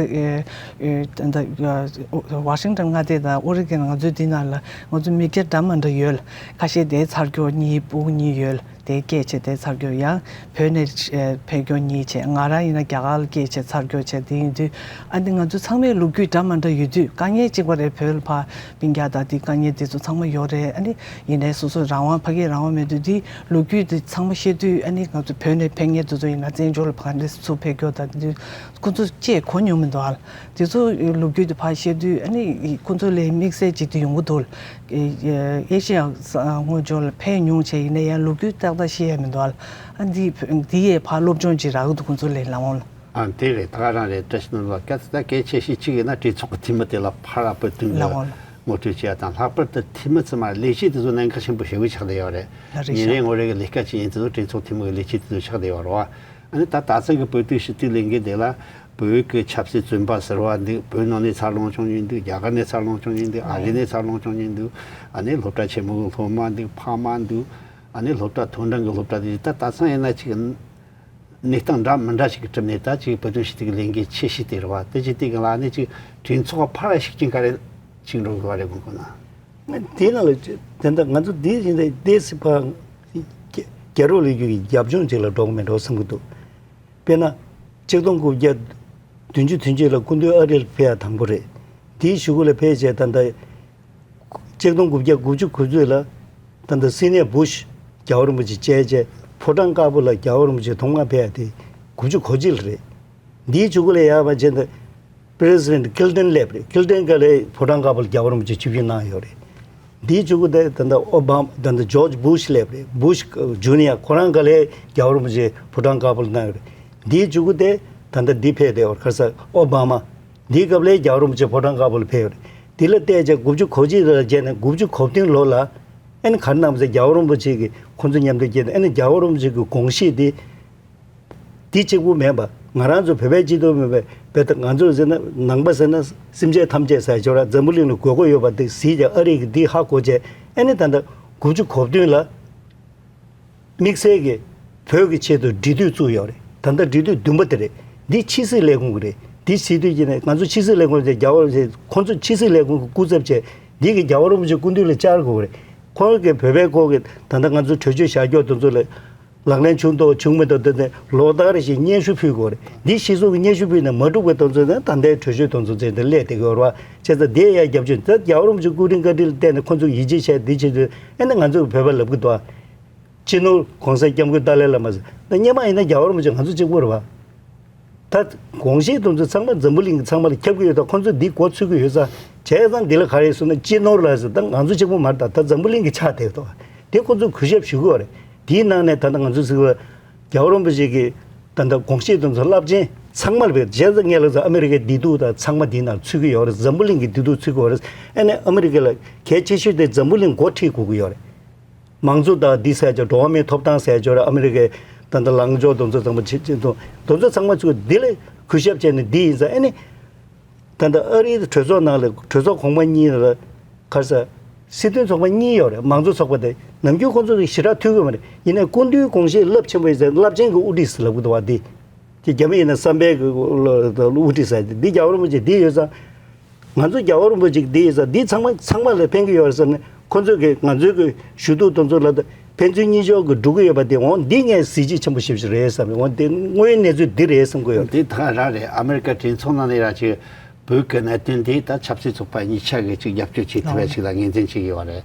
ད་ལྟ་ཨ། ཝ་ཤིང་ཊོན་མངའ་སྡེ་དང་ཨོ་རི་གོན་ང་ཚོའི་འདི་ནང་ལ་ང་ཚོ་མི་སྒེར་འདྲ་མི་འདྲ་ཡོད་ལ། ཁ་ཤས་དེ་ཚར་གྱོ་གཉིས་སྤུ་གུ་གཉིས་ཡོད་ལ། དེ་སྐད་ཆ་དེ་ཚར་གྱོ་ཡང་བོད་ནས་ཨ། ཕེབས་གྱོ་གཉིས་བྱས། ང་རང་ཡིན་ན་རྒྱ་གར་ལ་སྐད་ཆ་ཚར་གྱོ་བྱས། དེ་ཡིན་དུས་ཨ་ནི་ང་ཚོ་ཚང་མའི་ལོ་རྒྱུས་འདྲ་མི་འདྲ་ཡོད་དུས་དཀའ་ངལ་གཅིག་པ་རེད། བོད་ལ་ཕར་སྤུན་ཀྱག་དང་དེ་དཀའ་ངལ་དེ་ཚོ་ཚང་མ་ཡོད་རེད། ཨ་ནི་ཡིན་ནའི་སོ་སོ་རང་དབང་ཕ་གིའི་རང་དབང་མེད་དུས་དེ་ལོ་རྒྱུས་དེ་ཚང་མ་བཤད་དུས་ཨ་ནི་ང་ཚོ་བོད་ནས་ཕེབས་མཁན་དེ་ཚོ་ཡིན་ན་བཙན་བྱོལ་ལ་ཕར་འདྲེ་ཚུར་ཕེབས་རྒྱུ་དང་དེ་ཁོ་ཚོ་ཅེས་གོ་མྱོང་མི་འདུག་ཨ། དེ་ཚོ་ལོ་རྒྱུས་དེ་ཕར་བཤད་དུས་ཨ་ནི་ཁོ་ཚོ་ལས་དམིགས་བསལ་ཅིག་དེ་ཡོང་གི་འདུག་ཨ། ཨེ་ཤེ་ཡ་ས་སྔོན་བྱོན་ལ་ཕེབས་མྱོང་བྱས་ཡིན་ན་ཡང་ལོ་རྒྱུས་ཏག་ཏག་ཤེས་ཡ་མི་འདུག་ཨ། ཨ་འདི་འདི་ཡས་ཕར་སློབ་སྦྱོང་ཅིག་རག་གི་འདུག་ཁོ་ཚོ་ལས་ལམ་འོང་ལ། ཨ། དེ་རེད། ད་ག་རང་རེད། བཀྲ་ཤིས་ནོར་བུ་ལགས། སྐད་ཆ་ད་གལ་ཆེ་ཤོས་གཅིག་ཡིན་ན་གྲོས་ཚོགས་ཀྱི་འཐུས་མི་དེ་ལ་ཕར་ར་བོད་དོན་ལ་ལ་ངོ་སྤྲོད་བྱེད་ཡ་དང་། ལྷག་པར་དུ་འཐུས་མི་ཚང་མ་ལས་བྱེད་དེ་ཚོ་གནད་འགག་ཆེན་པོ་ཞེ་པོ་ཆགས་བསྡད་ཡོད་རེད། ལ་རེད་ཉིན་རེ་ཤག་ངོ་རེ་གི་ལས་ཀ་བྱེད་ཡིན་དེ་ཚོ་གྲོས་ཚོགས་འཐུས་མི་གི་ལས་བྱེད་དེ་ཚོ་ཆགས་བསྡད་ཡོད་རེད་བ། ཨ་ནི་ད་ད་ཚང་གི་བོད་དོན་ཞུ་གཏུག་ལས་འགུལ་དེ་ལ་བོད་ཀྱི་ཆབ་སྲིད་བཙོན་པ་ཟེར་བ་འདུག། བོད་ནང་ནས་འཚར་ལོངས་བྱུང་མཁན་འདུག། རྒྱ་གར་ནས་འཚར་ལོངས་བྱུང་མཁན་འདུག། ཨ་རི་ནས་འཚར་ལོངས་བྱུང་མཁན་འདུག། ཨ་ནི་སློབ་གྲྭ་ཆེན་མོ་གི་སློབ་མ་འདུག། ཕ་མ་འདུག། ཨ་ནི་སློབ་གྲྭ་མཐོ་འབྲིང་གི་སློབ་གྲྭ་དེ་ད་ད་ཚང་ཡིན་ན་ཅིག་གནས་སྟངས་འདྲ་མི་འདྲ་ཞིག་གི་གྲུབ་ནས་ད་ཅིག་བོད་དོན་ཞུ་གཏུག་གི་ལས་འགུལ་ཆེ་ཤོས་དེ་རེད་བ། དེ་ཅིག་དེ་གི་ལ་ནི་ཅིག་གྲོས་ཚོགས་ཕར་ལ་ཤུགས་རྐྱེན་ག་རེ་ཅིག་འགྲོ་དགོས་བ་རེད་དགོངས་དགོས་ན། དེ་ནང་ལ་དེ་འདྲ་ང་ཚོ་འདི་བཞིན་དེ་དེ་སི་ཕ་རྒྱ་རོགས་ལས་རྒྱུ་གི་རྒྱབ་ལྗོངས་ཅིག་ལ་འགྲོ་གི་མེད་འགྲོ་བསམ་གི་འདུག། དཔེར་ན། ཆིག་སྟོང་དགུ་བརྒྱ་བདུན་ཅུ་དོན་གཅིག་ལ་སྐུ་མདུན་ཨ་རི་ལ་ཕེབས་ཡ་དང་པོ་རེད། དེའི་གཞུག་གུ་ལ་ཕེབས་བྱས་ད་ལྟ་ཆིག་སྟོང་དགུ་བརྒྱ་དགུ་བཅུ་གོ་གཅིག་ལ་ད་ལྟ་སི་ནི་ཡ་བུ་ཤ་རྒྱལ་བ་རིན་པོ་ཆེ་མཇལ་བྱས་ཕོ་བྲང་དཀར་པོ་ལ་རྒྱལ་བ་རིན་པོ་ཆེ་ཐོག་མར་ཕེབས་ཡ་དེ་དགུ་བཅུ་གོ་གཅིག་ལ་རེད། དེའི་གཞུག་གུ་ལ་ཡར་བ་བྱས་ད་པི་རེ་སི་ཌེན་ཊི་ཀིལ་ཊོན་སླེབས་རེད། ཀིལ་ཊོན་སྒང་ལ་ཕོ་བྲང་དཀར་པོ་ལ་རྒྱལ་བ་རིན་པོ་ཆེ་ཆིབས་བསྒྱུར་གནང་ཡོད་རེད། འདིའི་གཅིག་པུ་དེ་ད་ལྟ་ཨོ་བྷ་མ་ད་ལྟ་ཇོརྗ་བུ་ཤ་སླེབས་རེད། བུ་ཤ་ཇུ་ནི་ཡར་ཁོ་རང་སྒང་ལ་རྒྱལ་བ་རིན་པོ་ཆེ་ཕོ་བྲང་དཀར་པོ་ལ་གནང་ཡོད་རེད། འདིའི་གཅིག་པུ་དེ་ད་ལྟ་འདི་ཕེབས་བསྡད་ཡོད་རེད། ག་རེ་ཟེར་ཨོ་བྷ་མ། འདིའི་སྐབས་ལ་རྒྱལ་བ་རིན་པོ་ཆེ་ཕོ་བྲང་དཀར་པོ་ལ་ཕེབས་ཡོད་རེད། འདི་ལ་བལྟས་བྱས་དགུ་བཅུ་གོ་གཅིག་ལ་བྱས་ནས་དགུ་བཅུ་གོ་བདུན་ལོ་ལ་ཨ་ནི་ག་རེ་གནང་བ་ཟེར་རྒྱལ་བ་རིན་པོ་ཆེ་གིས་ཁོང་ཚོ་མཉམ་དུ་བསྐྱལ་ནས་ཨ་ནི་རྒྱལ་བ་རིན་པོ་ཆེ་གི་དགོངས་གཞི་དེ། འདི་གཅིག་པུ་མིན་པ་ང་རང་ཚོ་བོད་པའི་སྤྱི་ཚོགས་མིན་པའི་བོད་ད་ང་ཚོ་ཟེར་ན་ནང་པ་ཟེར་ན་སེམས་ཅན་ཐམས་ཅད་ཟེར་ཅོག་ར་འཛམ་བུ་གླིང་ལ་དགོས་མཁོ་ཡོད་པ་འདི་གཟིགས་ཀྱང་ཨ་རི་གི་འདི་ཧ་གོ་བྱས་ཨ་ནི་ད་ལྟ་དགུ་བཅུ་གོ་བདུན་ལ་དམིགས་བསལ་གྱི་བོད་ཀྱི་ཆེད་དུ་འབྲེལ་མཐུད་བཙུགས་ཡོད་རེད། ད་ལྟ་འབྲེལ་མཐུད་བདུན་པ་དེ་རེད། འདི་ཕྱི་སྲིད་ལས་ཁུངས་ཀྱི་རེད། འདི་སྲིད་དུས་ཀྱི་ནས་ང་ཚོ་ཕྱི་སྲིད་ལས་ཁུངས་ཀྱི་རྒྱལ་བ་ཁོང་ཚོ་ཕྱི་སྲིད་ལས་ཁུངས་ཀྱི་སྐུ་ཚབ་བྱས་འདི་གི་རྒྱལ་བ་རིན་པོ་ཆེ་སྐུ་མདུན་ལ་བཅར་དགོས་རེད། ཁོང་གིས་བོད་པའི་སྐོར་གྱི་ད་ལྟ་ང་ཚོ་གྲོས་ཆོད་བཞག་རྒྱུ་དེ་ཚོ་ལ། ལག་ལེན་བྱུང་དང་བྱུང་མེད་དང་དེ་ནས་ལོ་ལྟར་རེ་བཞིན་སྙན་ཞུ་ཕུལ་དགོས་རེད། འདི་སྤྱི་ཚོགས་ཀྱི་སྙན་ཞུ་ཕུལ་ནས་མ་འགྲུབ་པའི་དོན་ཚོད་ནས་ད་ལྟའི་གྲོས་ཆོད་དོན་ཚོད་ཚད་དེ་སླེབས་བསྡད་ཀྱི་ཡོད་རེད་བ། བྱས་ཙང་དེ་ཡང་རྒྱབ་ལྗོངས་ད་རྒྱལ་བ་རིན་པོ་ཆེ་སྐུ་དྲིན་བཀའ་དྲིན་ལ་བརྟེན་ནས་ཁོང་ཚོས་ཡིད་ཆེས་བྱས་འདི་བྱེད་དུས་ཨེ་ནས་ང་ཚོ་གི་བོད་པ་ལབ་ཀྱི་འདུག་ཨ། སྤྱི་ནོར་༸གོང་ས་༸སྐྱབས་མགོན་ཏཱ་ལའི་བླ་མ་ཟེར་ད་སྔོན་མ་ཡིན་ན་རྒྱལ་བ་རིན་པོ་ཆེ་ང་ཚོ་གཅིག་པུ་རེད་བ། ད་དགོངས་བཞེད་དེ་ཚོ་ཚང་མ་འཛམ་བུ་གླིང་གི་ཚང་མ་ལ་ཁྱབ་ཀྱི་ཡོད། ད་ཁོང་ཚོས་འདི་མགོ་ཚོད་ཀྱི་ཡོད་ཙང་བྱས་ཙང་འདི་ལ་ག་རེ་ཟེར་ན་སྤྱི་ནོར་ལ་ཟེར་ད་ང་ཚོ་གཅིག་པུ་མ་རེད། ད་ད་འཛམ་བུ་གླིང་གི་ཆ་དེ་ཐོག་དེ་ཁོང་ཚོས་གུས་ཞབས་ཞུ་གི་ཡོད་རེད། དེའི་ནང་ནས་ད་ལྟ་ང་ཚོ་ཟེར་བ་རྒྱལ་བ་རིན་པོ་ཆེ་གི་ད་ལྟ་དགོངས་བཞེད་དེ་ཚོ་རླབས་ཆེན་ཚང་མ་ལ་བས་བྱས་ཙང་ངས་ལ་ཟེར་ཨ་མི་རི་ཀའི་བདེ་སྡུག་ད་ཚང་མ་འདིའི་ནང་ཚུད་ཀྱི་ཡོད་རེད། འཛམ་བུ་གླིང་གི་བདེ་སྡུག་ཚུད་ཀྱི་ཡོད་རེད། ཨ་ནི་ཨ་མི་རི་ཀ་ལ་གལ་ཆེ་ཤོས་དེ་འཛམ་བུ་གླིང་འགོ་ཁྲིད་དགོས་ཀྱི་ཡོད་རེད། མང་གཙོ་དང་འདི་ཟེར་ཅོག་འགྲོ་བ་མིའི་ཐོབ་ཐང་ཟེར་ཅོག་ར་ཨ་མི་རི་ཀའི་ད་ལྟ་ལངས་ཕྱོགས་དེ་ཚོ་ཚང་མ་ཆེ་ཆེ་དེ་ཚོ་ཚང་མ་ཚུར་འདི་ལ་གུས་ཞབས་བྱས་ནས་འདི་ཡིན་ཙང་ཨ་ནི། ད་ལྟ་ཨ་རིའི་གྲོས་ཚོགས་ནང་ལ་གྲོས་ཚོགས་གོང་མ་གཉིས་ལ་ག་རེ་ཟེར། སྲིད་དོན་ཚོགས་པ་གཉིས་ཡོད་རེད། མང་གཙོ་ཚོགས་པ་དེ་ནམ་རྒྱུན་ཁོང་ཚོ་དེ་ཞེ་དྲག་ཐུག་གི་མ་རེད། ཡིན་ནའི་སྐུ་མདུན་དགོངས་བཞེད་རླབས་ཆེན་པོ་ཡིན་ཙང་རླབས་ཆེན་གྱི་དབུ་ཁྲིད་ཟེར་ལབ་གི་འདུག་བ་འདི། དེ་རྒྱ་མི་ཡིན་ན་བསམ་འཕེལ་གྱི་དབུ་ཁྲིད་ཟེར་དེ་འདི་རྒྱལ་བ་རིན་པོ་ཆེ་འདི་ཡོད་ཙང་། ང་ཚོ་རྒྱལ་བ་རིན་པོ་ཆེ་འདི་ཡིན་ཙང་འདི་ཚང་མ་ཚང་མ་ལ་ཕན་གྱི་ཡོད་རེད་བསམ་ནས་ཁོང་ཚོས་ཀྱི་ང་ཚོའི་གི་ཞུ་གཏུག་དེ་ཚོ་ལ་ཕན་ཚུན་གཉིས་ཕྱོགས་ཀྱི་འགྲོ་གི་ཡོད་པ་དེ་འོང་འདི་ངས་གཟི་བརྗིད་ཆེན་པོ་ཞེ་པོ་ཞིག་རེད་བསམ་རེད། འོང་དེ་དངོས་ཡོད་གནས་ཚུལ་འདི་རེད་བསམ་གི་ཡོད་རེད། འདི་ད་ར་རེད། ཨ་མི་རི་ཀ་གྲོས་ཚོགས་ནང་ནས་ར་ཅིག་བོད་ཀྱི་གནད་དོན་འདི་ད་ཆབ་སྲིད་ཚོགས་པ་གཉིས་ཆ་གི་ཅིག་རྒྱབ་སྐྱོར་བྱེད་ཐུབ་པ་ཞིག་ལ་ངོས་འཛིན་བྱེད་ཀྱི་ཡོད་རེད།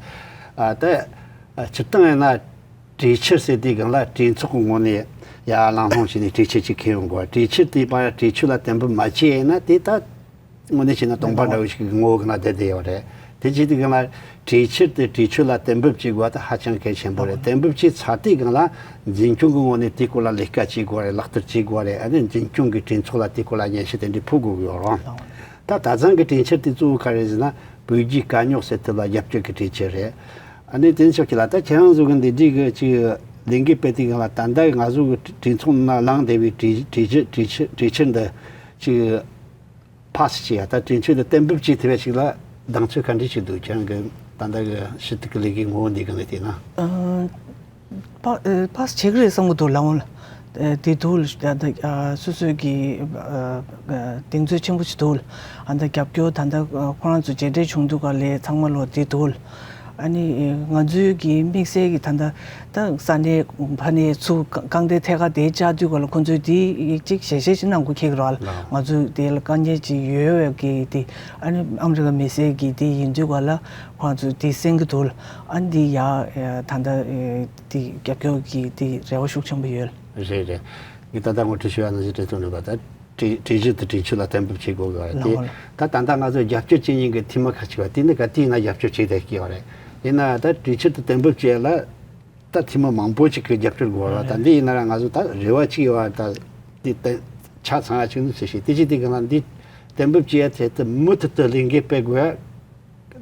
ཨ་ད་སྤྱིར་བཏང་ཡིན་ན་གྲོས་ཆོད་ཟེར་དུས་སྒང་ལ་གྲོས་ཚོགས་ཀྱི་ངོས་ནས་ཡ་གླེང་སློང་བྱས་ནས་གྲོས་ཆོད་ཅིག་འཁྱེར་ཡོང་དགོས། གྲོས་ཆོད་དེ་པ་གྲོས་ཆོད་ལ་གཏན་འབེབས་མ་བྱས་ཡིན་ན་དེ་ད་དངོས་གནས་བྱས་ན་སྟོང་པ་འདྲ་བོ་ཞིག་གི་ངོ་བོ་གི་ནང་བསྡད་བསྡད་ཡོད་རེད། དེ་བྱེད་དུས་སྒང་ལ་གྲོས་ཆོད་དེ་གྲོས་ཆོད་ལ་གཏན་འབེབས་བྱེད་དགོས་པ་དེ་ཧ་ཅང་གལ་ཆེན་པོ་རེད། གཏན་འབེབས་བྱས་ཚར་དུས་སྒང་ལ་འཛིན་སྐྱོང་གི་ངོས་ནས་དེའི་སྐོར་ལ་ལས་ཀ་བྱེད་དགོས་རེད། ལག་བསྟར་བྱེད་དགོས་རེད། ཨ་ནི་འཛིན་སྐྱོང་གི་གྲོས་ཚོགས་ལ་དེའི་སྐོར་ལ་སྙན་ཞུ་དེ་འདྲ་ཕུལ་དགོས་ཀྱི་ཡོད་རེད། ད་ད་ཐེངས་ཀྱི་གྲོས་ཆོད་དེ་གཙོ་བོ་ག་རེ་ཟེར་ན་བོད་རྒྱའི་དཀའ་རྙོག་སེལ་ཐབས་ལ་རྒྱབ་སྐྱོར་གྱི་གྲོས་ཆོད་རེད། ཨ་ནི་དེ་ནི་ཆོག་གི་ལ་ད་ཁྱེད་རང་ཚོ་གི་འདི་འདྲའི་གི་ཅིག་ལས་འགུལ་སྤེལ་དུས་སྒང་ལ་ད་ལྟ་ང་ཚོ་གི་གྲོས་ཚོགས་ནང་ལངས་བསྡད་པའི་གྲོས་གྲོས་ཆོད་གྲོས་ཆོད་གྲོས་ཆོད་འདི་ཅིག་ཕ་སི་བྱས་ཡ་ད་གྲོས་ཆོད་འདི་གཏན་འབེབས་བྱེད་ཐུབ་པ་ཞིག་ལ་གདེང་ཚོད་ག་འདྲ་ཞིག་འདུག་ཁྱེད་རང་གི་ད་ལྟ་གི་ཞུ་གཏུག་གི་ལས་འགུལ་ངོ་བོ་འདི་གི་ལ་བལྟས་ན། ཨ། པ་ཨ་པ་སི་བྱེད་ཀྱི་རེད་བསམ་གྱི་འདུག་ལགས་འོང་ལ། ཨ་དེ་འདུག་ལ་ད་ལྟ་ཨ་སོ་སོའི་གི་ཨ་ཨ་གདེང་ཚོད་ཆེན་པོ་ཞིག་འདུག་ལ། ཨ་ད་རྒྱབ་སྐྱོར་ད་ལྟ་ཨ་ཁོ་རང་ཚོ་མཇལ་འཕྲད་བྱུང་དུས་ག་ལས་ཚང་མ་ལོ་དེ་འདུག་ལ། ཨ་ནི་ཨ་ང་ཚོའི་གི་དམིགས་བསལ་གི་ད་ལྟ་ད་ས་གནས་ཕ་ནས་ཚུར་རྐང་རྐང་སྟེང་ཐད་ཀར་དེ་བཅར་དུས་ག་ལ་ཁོ་ཚོས་དེ་ཅིག་ཞལ་བཞེས་ཅིག་གནང་དགོས་ཁེལ་གི་རེད་ལ། ང་ཚོས་དེ་ལ་དཀའ་ངལ་ཅིག་ཡོད་པའི་གི་དེ་ཨ་ནི་ཨ་མི་རི་ཀ་མི་སེར་གི་དེ་ཡིན་དུས་ག་ལ་ཁོ་རང་ཚོས་དེ་གསན་གི་འདུག་ལ། ཨ་ནི་དེ་ཡ་ད་ལྟ་དེ་རྒྱབ་སྐྱོར་གྱི་དེ་རེ་བ་ཤུགས་ཆེན་པོ་ཡོད། རེད་རེད། ངས་ད་ལྟ་ངོ་སྤྲོད་ཞུ་བ་ནང་བཞིན་གྲོས་ཚོགས་ནས་པ་ད་གྲོས་གྲོས་གཞི་དེ་གྲོས་ཆོད་ལ་གཏན་འབེབས་བྱེད་དགོས་གི་རེད་དེ། ལགས་འོང་། ད་ད་ལྟ་ང་ཚོ་རྒྱབ་སྐྱོར་བྱེད་མཁན་གྱི་འཐུས་མི་ཁ་ཅིག་པ་དེ་ནི་ག་དུས་ཡིན་ན་རྒྱབ་སྐྱོར་བྱེད་བསྡད་ཀྱི་ཡོད་རེད། ཡིན་ན་ད་གྲོས་ཆོད་དེ་གཏན་འབེབས་བྱས་ལ་ད་འཐུས་མི་མང་པོ་ཅིག་གི་རྒྱབ་སྐྱོར་དགོས་རེད། ད་འདི་ཡིན་ན་ར་ང་ཚོ་ད་རེ་བ་ཅིག་ཡོད་པ་ད་དེ་ད་ཆ་ཚང་བ་ཅིག་ནི་ཟེར་ཞིག་དེ་ཅི་དེ་གི་ན་འདི་གཏན་འབེབས་བྱས་ཡ་དེ་ད་མུ་མཐུད་དུ་ལས་འགུལ་སྤེལ་དགོས་ཡ།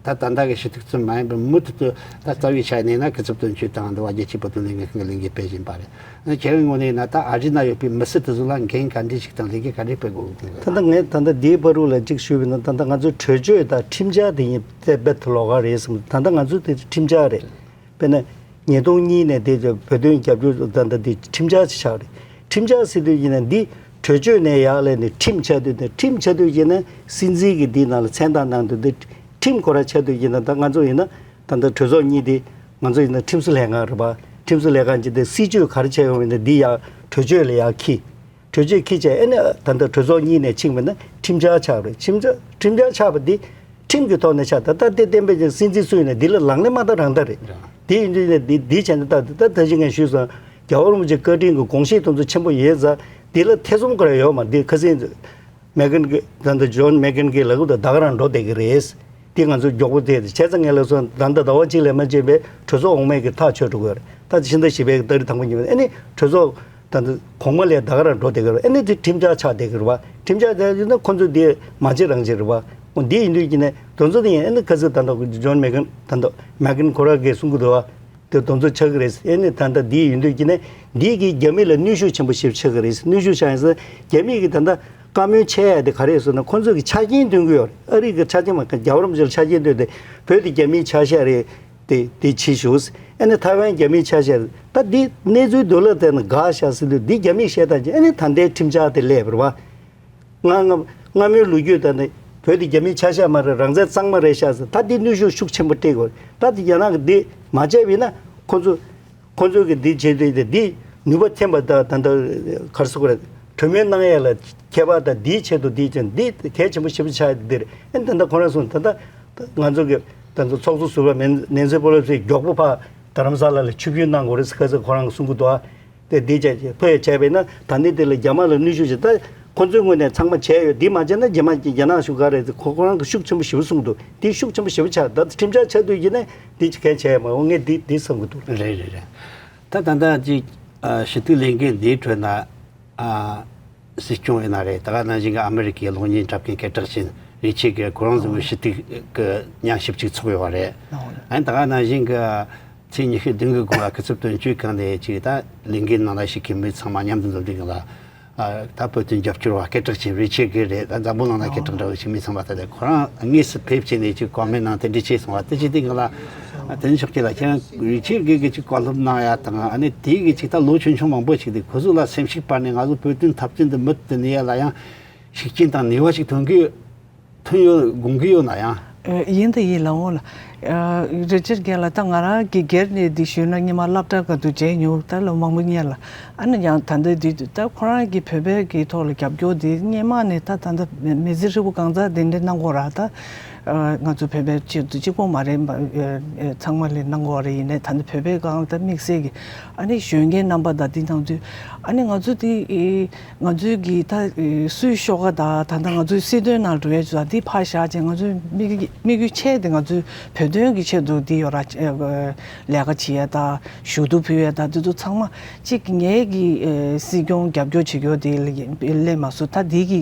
ད་ད་ལྟ་གི་ཞུ་གཏུག་ཙམ་མ་ཡིན་པར་མུ་མཐུད་དུ་ད་རྩ་བའི་ཆ་ནས་ན་སྐུ་ཚབ་དོན་གཅོད་དང་འདི་བ་རྒྱལ་སྤྱིའི་བོད་དོན་ལས་འགུལ་ཁང་གི་ལས་འགུལ་སྤེལ་བཞིན་པ་རེད། ཁྱེད་རང་ངོས་ནས་ན་ད་ཨ་རི་ན་ཡོད་པའི་མི་སེར་དེ་ཚོ་ལ་འགན་ག་འདྲས་ཞིག་དང་ལས་འགུལ་ག་འདྲས་སྤེལ་དགོས་ཀྱི་ད་ལྟ་ངས་ད་ལྟ་འདིའི་བར་དུ་ལ་གཅིག་ཞུས་པ་ཡིན་ན་ད་ལྟ་ང་ཚོའི་གྲོས་ཆོད་དང་ཁྲིམས་འཆར་དེ་ཡིན་ཏེ་རྦད་དེ་ལོགས་ཀ་རེད་བསམ། ད་ལྟ་ང་ཚོའི་དེ་ཁྲིམས་འཆར་རེད། དཔེར་ན། ཉིས་སྟོང་གཉིས་ནས་དེ་ཚོ་བོད་དོན་རྒྱབ་སྐྱོར་ད་ལྟ་དེ་ཁྲིམས་འཆར་ཅིག་ཆགས་རེད། ཁྲིམས་འཆར་ཟེར་དུས་ཡིན་ན་འདི་གྲོས་ཆོད་ནས་ཡར་ལས་ནས་ཁྲིམས་ཆགས་དུས་དེ་ཁྲིམས་ཆགས་དུས་ཡིན་ན་སྲིད་འཛིན་གྱི་འདི་ནང་ལ་མཚན་རྟགས་གནང་དུས་འདི་ཁྲིམས་ཁོ་ར་ཆགས་དུས་ཡིན་ན་ད་ང་ཚོ་ཡིན་ན་ད་ལྟ་གྲོས་ཚོགས་གཉིས་དེ་ང་ཚོ་ཡིན་ན་ཁྲིམས་བཟོ་ལྷན་ཁང་རེད་པ། ཁྲིམས་བཟོ་ལྷན་ཁང་གི་དེ་སྲིད་ཇུས་ག་རེ་ཆགས་ཡོང་བ་ཡིན་ན་འདི་ཡར་གྲོས་ཆོད་ལ་ཡར་འཁྱེར། གྲོས་ཆོད་འཁྱེར་བྱས་ཨེ་ནི་ད་ལྟ་གྲོས་ཚོགས་གཉིས་ནས་ཕྱིན་པ་ན་ཁྲིམས་འཆར་ཆགས་པ་རེད། ཁྲིམས་འཆར་ཁྲིམས་འཆར་ཆགས་པ་འདི་ཁྲིམས་ཀྱི་ཐོག་ནས་ཆགས། ད་ལྟ་དེ་གཏན་འབེབས་ཀྱི་སྲིད་འཛིན་སུ་ཡིན་ན་འདི་ལ་ལག་ལེན་མ་བསྟར་རང་བསྟར་རེད། རང་། དེ་ཡིན་དུས་ནས་འདི་འདི་བྱས་ན་ད་ད་ད་ཅི་ངས་ཞུས་སོང་། རྒྱལ་བ་རིན་པོ་ཆེ་བཀའ་དྲིན་གྱི་དགོངས་བཞེད་དེ་ཚོ་ཆེན་པོ་ཡོད་ཙང་འདི་ལ་ཐེ་ཚོམ་ཁོ་རང་ཡོད་མ་རེད། འདི་ཁ་སང་མེ་གན་གྱི་ད་ལྟ་ཇོན་མེ་གན་གྱི་ལབ་ད་ད་ག་རང་འགྲོ་བསྡད་ཀྱི་རེད། འདི་ང་ཚོ་མགྱོགས་པོ་དེ་བྱས་ཙང་ངས་ལབ་སོང་། ད་ལྟ་ཟླ་བ་གཅིག་ལས་མ་ཕྱིན་པས་གྲོས་ཚོགས་འོག་མའི་གི་ཐག་ཆོད་འགྲོ་གི་རེད། ད་ཕྱི་ཟླ་བཞི་པའི་གི་ཏ་རིག་དང་པོ་ཉིན་མོ་ཨེ་ནི་གྲོས་ཚོགས་ད་ལྟ་གོང་མ་ལས་ད་ག་རང་འགྲོ་བསྡད་ཀྱི་རེད། ཨེ་ནི་དེ་ཁྲིམས་འཆར་ཆགས་བསྡད་ཀྱི་རེད་བ། ཁྲིམས་འཆར་དེ་ཡིན་ན་ཁོ་ཚོ་དེ་མ་བྱེད་རང་བྱེད་རེད་བ། འོ་འདི་ཡིན་དུས་ཀྱི་ནས་དོན་ཚོ་དེ་ཡིན་ཨེ་ནི་ཁ་སང་ད་ལྟ་ཇོན་མེ་གན་ད་ལྟ་མེ་གན་ཁོ་རང་གིས་གསུང་གི་འདུག་བ། དེ་དོན་ཚོ་ཆགས་ཀྱི་རེད། ཨེ་ནི་ད་ལྟ་འདི་ཡིན་དུས་ཀྱི་ནས་འདི་གིས་རྒྱ་མི་ལ་གནོན་ཤུགས་ཆེན་པོ་ཞིག་ཆགས་ཀྱི་རེད། གནོན་ཤུགས་ཆགས་ཡིན་ཟེར་རྒྱ་མི་གིས་ད་ལྟ་བཀའ་མོལ་བྱས་ཡ་དེ་ག་རེ་ཟེར་ན་ཁོ་ཚོ་གི་ཆ་རྐྱེན་འདོན་གི་ཡོད་རེད། ཨ་རི་གི་ཆ་རྐྱེན་མ་རྒྱལ་བ་རིན་པོ་ཆེ་ལ་ཆ་རྐྱེན་འདོན་ཏེ་བོད་དེ་རྒྱ་མིའི་ཆ་ཤས་རེད། དེ་དེ་ཕྱིས་ཞུགས། ཨ་ནི་ཐའེ་ཝན་རྒྱ་མིའི་ཆ་ཤས་རེད། ད་འདི་གནས་ཚུལ་འདུག་ལ་དེ་ནི་དགག་བཞག་ཟེར་དུས་འདི་རྒྱ་མིས་བཤད་སྟངས་ཀྱི་ཨ་ནི་ད་ལྟའི་ཁྲིམས་འཆར་དེ་སླེབས་པ་རེད་བ། སྔ་སྔ་སྔ་མོའི་ལོ་རྒྱུས་ད་ནི་བོད་དེ་རྒྱ་མིའི་ཆ་ཤས་མ་རེད། རང་བཙན་གཙང་མ་རེད་ཤག་ཟེར། ད་འདི་གནོན་ཤུགས་ཤུགས་ཆེན་པོ་སྤྲད་དགོས། ད་དེ་རྒྱ་ནག་གིས་འདི་མ་བྱས་པ་ཡིན་ན་ཁོ་ཚོ་ཁོ་ཚོས་ཀྱི་འདི་བྱེད་དུས་དེ་འདི་ནུས་པ་ཐེབས་པ་ད་ད་ད་ག་རེ་ཟེར་དགོས་རེད། གྲོས་མོལ་གནང་ཡས་ལ་ཁྱད་པར་དང་འདིའི་ཆེད་དུ་འདི་བྱས་འདི་གལ་ཆེན་པོ་ཞེ་པོ་ཆགས་ཡོད་འདིར་ཨེ་ད་ལྟ་ཁོ་རང་གསུངས། ད་ལྟ་ང་ཚོ་གི་ད་ལྟ་ཚོགས་གཙོ་ཟུར་པ་མན་ནན་སི་པེ་ལོ་སི་མགྱོགས་པོ་ཕར་དྷ་རམ་ས་ལ་ལ་ཆིབས་བསྒྱུར་གནང་དགོས་རེད་ཟེར་ཁ་སང་ཁོ་རང་གིས་གསུང་གི་འདུག་ཨ། དེ་འདི་བྱས་ཕ་ཡ་བྱས་པས་ན་ད་ནི་དེ་ལ་རྒྱ་དམར་ལ་གནོན་ཤུགས་བྱེད། ད་ཁོ་ཚོའི་ངོས་ནས་ཚང་མ་བྱས་ཡོད། འདི་མ་བྱས་ན་རྒྱ་དམར་གྱིས་རྒྱ་ནག་ཤུགས་ག་རེད་ཟེར་ཁོ་ཁོ་རང་གིས་ཤུགས་ཆེན་པོ་ཞེ་པོ་གསུངས་འདུག་འདི་ཤུགས་ཆེན་པོ་ཞེ་པོ་ཆགས། ད་ཁྲིམས་འཆར་ཆགས་དུས་ཡིན་ན་འདི་གལ་ཆེ་མ་འོ་ངས་འདི་འདི་བསམ་གི་འདུག་རེད་རེད་རེད། ད་ད་ལྟ་ཅིག་ཞུ་གཏུག་ལས་འགུལ་འདིའི་ཁྲོད་ན་སྲིད་སྐྱོང་ཡིན་ན་རེད། ད་ག་ནང་བཞིན་གྱི་ཨ་མི་རི་ཀའི་གློག་བརྙན་འཁྲབ་མཁན་སྐད་གྲགས་ཅན་རི་ཆེ་གིས་ཁོ་རང་ཚོའི་ཞུ་གཏུག་གི་ཉན་ཞིབ་ཅིག་ཚོགས་ཡོད་པ་རེད། ཨ་ནི་ད་ག་ནང་བཞིན་གྱི་ ཚེས་ཉི་ཤུ་བདུན་གི་གོང་ལ་སྐུ་ཚབ་དོན་གཅོད་ཁང་ནས་ཅིག་ད་ལས་འགུལ་ནང་ལ་ཞུགས་མཁན་མི་ཚང་མ་མཉམ་དུ་འཛོམས་དུས་སྒང་ལ། ཨ། ད་བོད་དོན་རྒྱབ་སྐྱོར་བ་སྐད་གྲགས་ཆེ་རི་ཆར་གྷེར་རེད། ད་འཛམ་བུ་གླིང་ན་སྐད་གྲགས་འདྲ་བོ་ཞིག་མི་ཚང་མ་ད་ལྟ་ཁོ་རང་དངོས་སུ་ཕེབས་བྱས་ནས་ཅིག་ཀོ་མེན་ནང་དེ་འདྲ་བྱས་སོང་བ། དེ་བྱེད་དུས་སྒང་ལ། ཨ། དེ་ནི་ཕྱོགས་གཅིག་ལ་ཁྱེད་རང་རི་ཆར་གྷེར་གྱིས་ཅིག་བཀའ་སློབ་གནང་ཡ་དང་། ཨ་ནི་དེ་གི་ཅིག་ད་ལོ་ཆུང་ཆུང་མང་པོ་ཞིག་དེ་ཁོ་ཚོ་ལ་སེམས་ཤུགས་སྤར་ནས་ང་ཚོ་བོད་དོན་འཐབ་རྩོད་འདི་མུ་མཐུད་ནས་ཡ་ལ་ཡང་ཤུགས་རྐྱེན་དང་ནུས་པ་ཞིག་ཐོན་གི་ཐོན་ཡོད་དགོངས་ཀྱི་ཡོད་ན་ཡང་། ཨ། ཡིན་ད་ཡིན་ལགས་འོང་ལགས། ཨ། རི་ཆར་གྷེར་ལགས་ད་ང་རང་གི་སྒེར་ནས་འདི་ཞུས་ན་སྔོན་མ་སློབ་གྲྭ་སྒང་དུ་མཇལ་མྱོང་། ད་ལོ་མང་པོ་སྔོན་ལ། ཨ་ནི་ཡང་ད་ལྟ་འདི་ད་ཁོ་རང་གི་བོད་པའི་གི་ཐོག་ལ་རྒྱབ་སྐྱོར་འདི་སྔོན་མ་ནས་ད་ད་ལྟ་མི་ཚེ་ཧྲིལ་པོ་གང་ཚང་དེ་འདྲ་གནང་གི་ཡོད་རེད། ད། ཨ། ང་ཚོ་བོད་པའི་ཆེད་དུ་གཅིག་པོ་མ་རེད། ཨ། ཚང་མ་ལ་གནང་གི་ཡོད་རེད། ཡིན་ནའི་ད་ལྟ་བོད་པའི་སྒང་ལ་ད་དམིགས་བསལ་གྱི་ཨ་ནི་གཞོན་སྐྱེས་རྣམ་པ་དང་འདི་ནང་དུ་ཨ་ནི་ང་ཚོ་འདི། ཨེ། ང་ཚོའི་གི་ད། ཨེ། སུའི་ཤོག་ཁ་དང་ད་ལྟ་ང་ཚོའི་སྲིད་དོན་ནང་འགྲོ་ཡས་ཚོ་འདི་ཕར་བཞག་བྱས། ང་ཚོའི་དམིགས་དམིགས་ཡུལ་ཆེ་དེ་ང་ཚོའི་བོད་དོན་གྱི་ཆེད་དུ་འདི་ཡོད་ར། ཨེ། ལས་ཀ་བྱེད་ཡས་དང་ཞུ་གཏུག་ཕུལ་ཡས་དང་འདི་ཚོ་ཚང་མ་གཅིག་ངའི་གི། ཨེ། སྲིད་སྐྱོང་རྒྱབ་སྐྱོར་བྱེད་རྒྱུ་དེ་ལས་མ་སུ་ད་འདི་གི།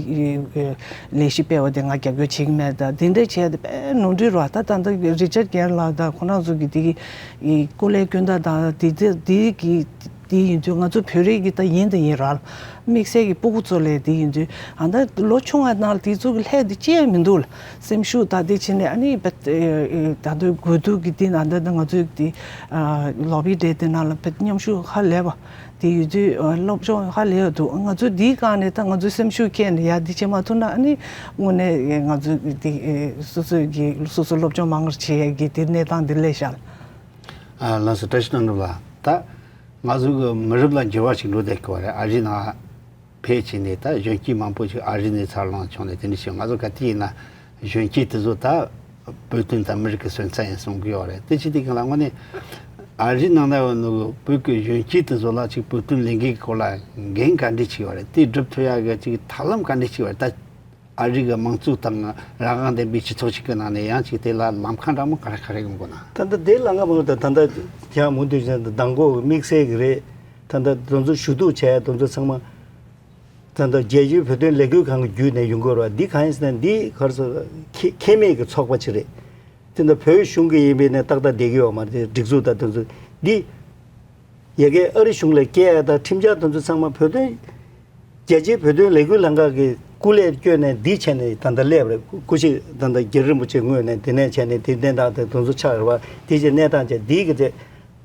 ཨེ། ལས་གཞི་སྤེལ་བ་དེ་ང་རྒྱབ་སྐྱོར་བྱེད་ཀྱི་མེད། ད་འདི་འདྲ་བྱས་ཏེ་དཔེ་ནོར་འཁྲུལ་རེད་བ། ད་ད་ལྟ་རི་ཆར་གྷེར་ལགས་དང་ཁོ་རང་ཚོ་གི་འདི་གི་སྐུ་ལས་སྐྱོན་དང་ད་འདི་འདི་འདི་གི་འདི་ཡིན་དུས་ང་ཚོ་བོད་རིགས་ཀྱི་ད་ཡིན་ད་ཡིན་ར། དམིགས་བསལ་གྱི་སྤུ་གུ་ཚོ་ལ་འདི་ཡིན་དུས་ཨ་ད་ལོ་ཆུང་བ་ནང་ལ་དེ་ཚོ་གི་ལྷད་དེ་ཅི་ཡང་མི་འདུག་ལ། སེམས་ཤུགས་ད་འདི་བྱས་ནས་ཨ་ནི་བེད་ད་དུང་དགོས་གཏུག་གི་འདི་ན་ད་ད་ང་ཚོའི་འདི་ལོ་བི་འདྲ་དེ་ནང་ལ་བེད་མཉམ་ཞུགས་ཧ་ལས་པ། དེ་ཡོད་དུས་ཨ་སློབ་སྦྱོང་ཧ་ལས་ཡོད་འདུག། ང་ཚོ་འདིའི་སྒང་ནས་ད་ང་ཚོའི་སེམས་ཤུགས་ཁྱེར་ནས་ཡ་འདི་བྱེད་མ་ཐུབ་ན་ཨ་ནི་དངོས་གནས་ང་ཚོ་འདི་སོ་སོའི་གི་སོ་སོ་སློབ་སྦྱོང་མང་རུ་བྱེད་ཡས་ཀྱི་དེ་གནས་སྟངས་འདི་སླེབས་ཤག། ཨ། ལགས་སོ། བཀྲ་ཤིས་དོན་གྲུབ་ལགས། ད་ང་ཚོ་གི་མི་རབས་ལ་འགྱུར་བ་ཞིག་འགྲོ་བསྡད་ཀྱི་ཡོད་རེད། ཨ་རི་ནང་ཕེབས་བྱས་ནས་ད་གཞོན་སྐྱེས་མང་པོ་ཞིག་ཨ་རི་ནས་འཚར་ལོངས་བྱུང་ནས་དེ་འདྲ་ཞིག། ང་ཚོ་ག་དུས་ཡིན་ན་གཞོན་སྐྱེས་དེ་ཚོ་ད་བོད་དོན་དང་མི་རིགས་ཀྱི་སོན་རྩ་ཡིན་གསུང་གི་ཡོད་རེད། དེ་བྱེད་དུས་སྒང་ལ་དངོས་གནས་ཨ་རི་ནང་ན་ཡོད་ནོ་བོད་ཀྱི་གཞོན་སྐྱེས་དེ་ཚོ་ལ་ཅིག་བོད་དོན་ལས་འགུལ་གྱི་སྐོར་ལ་འགན་ག་འདྲ་ཅིག་ཡོད་རེད། དེ་སྒྲུབ་ཐུབ་ཡག་གི་ཅིག་ཐབས་ལམ་ག་འདྲ་ཅིག་ཡོད་རེད། ད་ཨ་རི་གི་དམངས་གཙོ་དང་རང་དབང་ལྡན་པའི་སྤྱི་ཚོགས་ཤིག་གི་ནང་ནས་ཡང་ཅིག་དེ་ལ་ལམ་ཁ་འདྲ་མོ་ག་རེ་ག་རེ་ཡོང་དགོས་ན། ད་ལྟ་དེ་ལ་ང་མང་དུ་ད་ལྟ་ཁྱེད་མུ་མཐུད་བྱས་ནས་མདང་དགོང་དམིགས་བསལ་གྱི་རེད། ད་ལྟ་དེ་ཚོ་ཞུ་གཏུག་བྱས་དེ་ཚོ་ཚང་མ་ད་ལྟ་རྒྱལ་སྤྱིའི་བོད་དོན་ལས་འགུལ་ཁང་གི་བརྒྱུད་ནས་ཡོང་དགོས་རེད་བ། འདི་གང་ཡིན་ཟེར་ན་འདི་ག་རེ་ཟེར་ཁེ་ཁེ་མེད་ཀྱི་ཚོགས་པ་ཅིག་རེད། དེ་འདྲ་བོད་གཞུང་གི་ཡིན་པའི་ནས་ཏག་ཏག་བསྡད་ཀྱི་ཡོད་མ་རེད། སྒྲིག་འཛུགས་དང་དེ་ཚོ་འདི་ཡ་གིའི་ཨ་རི་གཞུང་ལ་སྐྱེལ་ཡ་དང་ཁྲིམས་འཆར་དེ་ཚོ་ཚང་མ་བོད་དོན་རྒྱལ་སྤྱིའི་བོད་དོན་ལས་འགུལ་ལྷན་ཁང་གི་སྐུ་ལས་བསྐྱོན་ནས་འདི་བྱས་ནས་ད་ལྟ་སླེབས་རེད། སྐུ་ཞབས་ད་ལྟ་རྒྱལ་རིན་པོ་ཆེ་ངོས་ནས་དེ་ནས་བྱས་ནས་དེ་གནས་སྟངས་དེ་དེ་ཚོ་ཆགས་ཡོད་རེད་བ། དེ་བྱས་གནས་སྟངས་བྱས་འདི་གི་དེ་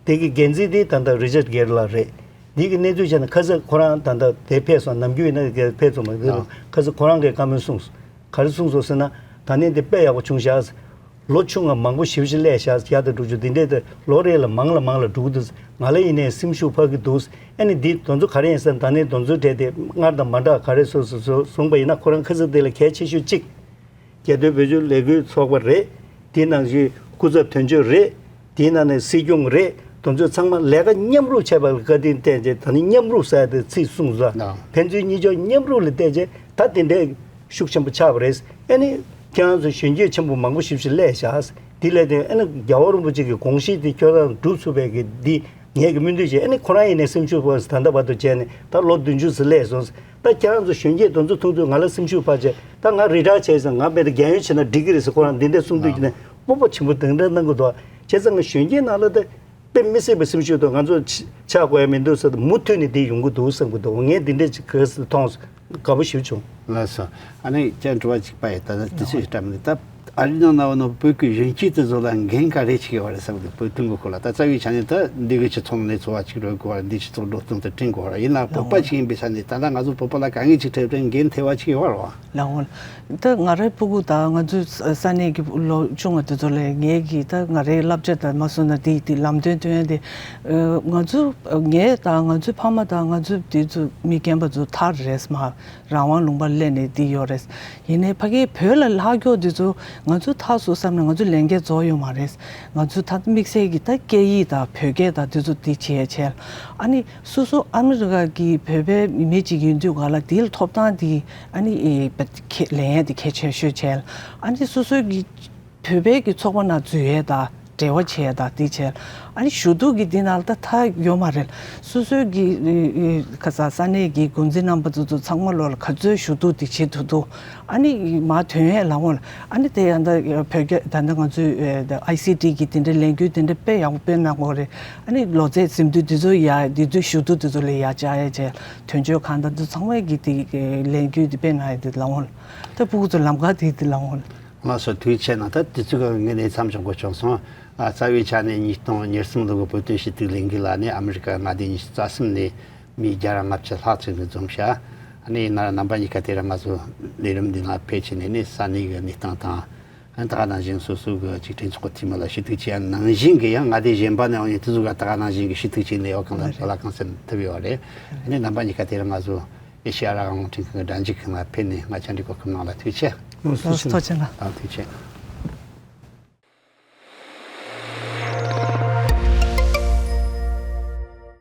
དེ་གི་འགན་འཛིན་དེ་ད་ལྟ་རི་ཅར་གྷེར་ལགས་རེད། འདི་གི་གནས་ཚུལ་བྱས་ན་ཁ་སང་ཁོ་རང་ད་ལྟ་དེ་ཕེབས་སོང་། ནམ་རྒྱུན་ཡིན་ན་ཕེབས་ཚོང་མ་རེད། ཁ་སང་ཁོ་རང་གིས་བཀའ་མོལ་གསུངས་སོང་། ག་རེ་གསུངས་སོང་ཟེར་ན། ད་ནི་འདི་དཔེ་ཡག་པོ་བྱུང་ཤག། ལོ་ཆུང་ང་མང་པོ་ཞེ་པོ་ཞིག་སླེབས་ཤག། ཡག་དང་འགྲུབ་ཆུ་འདི་འདྲས་དེ་ལོ་རེ་ལ་མང་ལ་མང་ལ་འགྲོ་གི་འདུག། ང་ལ་ཡིན་ནའི་སེམས་ཤུགས་འཕར་གི་འདུག། ཨ་ནི་འདི་དོན་ཚོ་ག་རེ་ཡིན་ཟེར་ན། ད་ནི་དོན་ཚོ་གྲས་དེ་སྔར་དང་མ་འདྲ་ག་རེ་སོ་སོ་སོ་གསུངས་པ་ཡིན་ན། ཁོ་རང་ཁ་སང་འདི་ལ་གལ་ཆེ་ཤོས་གཅིག། རྒྱལ་དོན་བོད་ཕྱོགས་ལས་འགུལ་ཚོགས་པ་རེད། དེའི་ནང་བཞིན་སྐུ་ཚབ་དོན་གཅོད་རེད། དེའི་ནང་ནས་སྲིད་སྐྱོང་རེད། དེ་ཚོ་ཚང་མ་ལས་ཀ་མཉམ་རུབ་བྱས་པ་ལ་བཀའ་དྲིན་བསྟན་བྱས། ད་ནི་མཉམ་རུབ་ཟེར་ཡ་དེ་ཚིག་གསུངས་སོང་། ཕན་ཚུན་གཉིས་ཕྱོགས་མཉམ་རུབ་ལ་བལྟས་བྱས་ད་དེ་འདྲའི་ཤུགས་ཆེན་པོ་ཆགས་པ་རེད། ཨ་ནི་ཁྱེད་རང་ཚོ་གཞོན་སྐྱེས་ཆེན་པོ་མང་པོ་ཞེ་པོ་ཞིག་སླེབས་ཤག། དེ་ལས་དེ་ཨ་ནི་རྒྱལ་བ་རིན་པོ་ཆེ་གི་དགོངས་གཞི་དེ་ཁྱོད་རང་སྒྲུབ་ཐུབ་པའི་གི་འདི་ངས་གི་སྨོན་འདུན་བྱས། ཨ་ནི་ཁོ་རང་ཡིན་ནའི་སེམས་ཤུགས་སྤར་སོང་། ད་ལྟ་བར་དུ་བྱས་ནས་ད་ལོ་བདུན་ཅུ་ཙམ་སླེབས་སོང་། ད་ཁྱེད་རང་ཚོ་གཞོན་སྐྱེས་དེ་ཚོ་མཐོང་དུས་ང་ལ་སེམས་ཤུགས་འཕར་བྱས། ད་ང་རི་ཊ་ཡར་བྱས་ཙང་ང་རྦད་དེ་རྒན་ཡོལ་བྱས་ན་འགྲིག་གི་རེད་ཟེར་ཁོ་རང་འདི་འདྲ་གསུང་དུས་ཀྱི་ནས་སྤོབས་པ་ཆེན་པོ་དེ་འདྲ་གནང་གི་འདུག། བྱས་ཙང་ང་གཞོན་སྐྱེས་ནང་ལ་ད་དཔེ་མི་སྲིད་པའི་སེམས་ཤུགས་འདུག། ང་ཚོ་ཆ་ཆགས་དགོས་ཡ་མི་འདུག་ཟེར། མུ་མཐུད་ནས་འདི་ཡོང་གི་འདུག་བསམ་གི་འདུག། ངས་འདི་འདྲ་ཅིག་ག་ཟེར་མཐོང་སོང་། དགའ་པོ་ཞེ་པོ་བྱུང་། ལགས་སོ། ཨ་ནི་ཅན་དྲི་བ་གཅིག་པ་ཡིན། ད་ལྟ་དུས་ཚོད་ཞིག་བཀྲམ་ནས། ད་ཨ་རི་ནང་ན་ཡོད་ནོ་བོད་ཀྱི་གཞོན་སྐྱེས་དེ་ཚོ་ལ་འགན་ག་རེ་བྱེད་ཀྱི་ཡོད་རེད་བསམ་གི་འདུག། བོད་དོན་གྱི་སྐོར་ལ། ད་རྩ་བའི་ཆ་ནས་ད་འདི་གི་སྤྱི་ཚོགས་ནང་ནས་འཚོ་བ་ཅིག་རོལ་དགོས་པ་རེད། འདི་སྤྱི་ཚོགས་འགྲོ་སྟངས་དེ་བསྒྲིག་དགོས་པ་རེད། ཡིན་ན་བོད་པ་ཞིག་ཡིན་པའི་ཆ་ནས་ད་ལྟ་ང་ཚོ་བོད་པ་ལ་དཀའ་ངལ་ཅིག་འཕྲད་པའི་འགན་ཐེ་བ་ཅིག་ཡོད་རེད་བ། ལགས་འོང་། ད་ང་རའི་སྤུ་གུ་དང་ང་ཚོའི་ས་གནས་ཀྱི་ལོ་ཆུང་བ་དེ་ཚོ་ལ་ངས་ཀྱིས་ད་ང་རའི་བསླབ་བྱ་དང་མ་སོང་ན་དེ་དེ་ལམ་སྟོན་སྟོན་ཡ་དེ། ཨ། ང་ཚོ་ངས་དང་ང་ཚོའི་ཕ་མ་དང་ང་ཚོའི་དེ་ཚོ་མི་རྒན་པ་ཚོ་ཐར་རེད་མ། རང་དབང་ལུང་པར་སླེབས་ནས་འདི་ཡོད་རེད། ཡིན་ནའི་ཕ་གིའི་བོད་ལ་ལྷག་རྒྱུ་འདི་ཚོ་ང་ཚོ་ཐར་སོང་བསམ་ན་ང་ཚོ་ལས་འགན་རྫོགས་ཡོད་མ་རེད། ང་ཚོ་ད་དམིགས་བསལ་གྱི་ད་སྐད་ཡིག་དང་བོད་སྐད་དང་འདི་ཚོ་འདི་བྱེད་ཡ་བྱས། ཨ་ནི་སོ་སོ་ཨ་མི་རི་ཀ་གི་བོད་པའི་མི་གཅིག་ཡིན་དུས་ག་ལ་འདི་ལ་ཐོབ་ཐང་འདི་ཨ་ནི་ཨེ་ཁྱེད་ལེན་ཡ་འདི་གལ་ཆེ་ཤོས་བྱས། ཨ་ནི་སོ་སོ་གི་བོད་པའི་གི་ཚོགས་པ་ནང་འཛུལ་ཡས་དང་ འབྲེལ་བ་བྱས་དང་དེ་བྱས། ཨ་ནི་ཞུ་གཏུག་གི་འདི་ནང་ལ་ད་ད་ཡོད་མ་རེད། སོ་སོའི་གི་ཨི་ཨི་ཁ་ས་ས་གནས་ཀྱི་འགོ་འཛིན་རྣམ་པ་ཚོ་ཚོ་ཚང་མ་ལོ་ལ་ག་ཚོད་ཞུ་གཏུག་དེ་བྱེད་ཐུབ་ཐུབ། ཨ་ནི་མ་དོན་ཡས་ལ་འོང་ལ། ཨ་ནི་དེ་ཡང་ད་བོད་སྐད་ད་ལྟ་ང་ཚོའི་ཨི་ཨའི་སི་ཌི་གི་དེ་འདྲའི་ལས་འགུལ་དེ་འདྲ་དཔེ་ཡག་པོ་སྤེལ་གནང་གི་ཡོད་རེད། ཨ་ནི་ལོ་ཚད་ཟིན་དུས་དེ་ཚོ་ཡ་དེ་ཚོའི་ཞུ་གཏུག་དེ་ཚོ་ལ་ཡ་བཅར་ཡས་བྱས། དོན་གཅོད་ཁང་དང་དེ་ཚང་མས་ཀྱི་དེ་ལས་འགུལ་དེ་སྤེལ་གནང་ཡས་དེ་ལ་འོང་ལ། ད་ཕྲུ་གུ་ཚོ་ལམ་ཁ་དེ་དེ་ལ་འོང་ལ། ལགས་སོ། ཐུགས་རྗེ་ཆེ་གནང་། ད་དུས་ཚོད་ཀྱི་ངོས་ནས་མཚམས་འཇོག་དགོས་བྱུང་སོང་། ཨ་རྩ་བའི་ཆ་ནས་ཉིས་སྟོང་ཉེར་གསུམ་ལོ་གི་བོད་དོན་ཞུ་གཏུག་ལས་འགུལ་ལ་ནི་ཨ་མི་རི་ཀ་མངའ་སྡེ་ཉི་ཤུ་རྩ་གསུམ་ནས་མི་བརྒྱ་དང་ལྔ་བཅུ་ལྷག་ཙམ་གྱིས་འཛོམས་ཤག་ཨ་ནི་ཡིན་ན་རྣམ་པ་གཉིས་ཀ་དེ་རིང་ང་ཚོ་ལས་རིམ་འདི་ནང་ཕེབས་བྱས་ནས་ནི་ས་གནས་ཀྱི་གནས་སྟངས་དང་། ཨ་ནི་ད་ག་ནང་བཞིན་སོ་སོ་གི་ཅིག་གྲོས་ཚོགས་ཀྱི་འཐུས་མི་ལ་ཞུ་གཏུག་བྱས། ཡང་ནང་བཞིན་གྱི་ཡང་མངའ་སྡེ་གཞན་པ་ནས་ཡང་དེ་ཚོ་ག་ད་ག་ནང་བཞིན་གྱི་ཞུ་གཏུག་བྱས་ནས་ཡོད་གང་ལ་བོད་ལ་གང་སེམས་ཐུབ་ཡོད་རེད། ཨ་ནི་རྣམ་པ་གཉིས་ཀ་དེ་རིང་ང་ཚོ་ཨེ་ཤེ་ཡ་རང་དབང་རླུང་འཕྲིན་ཁང་གི་སྒྲ་འཇུག་ཁང་ལ་ཕེབས་ནས་ང་ཅག་འདྲི་གོ་སྐུ་གནང་ལ་ཐུགས་རྗེ་ཆེ། ལགས་སོ། ཐུགས་རྗེ་གནང་། ཐུགས་རྗེ་ཆེ།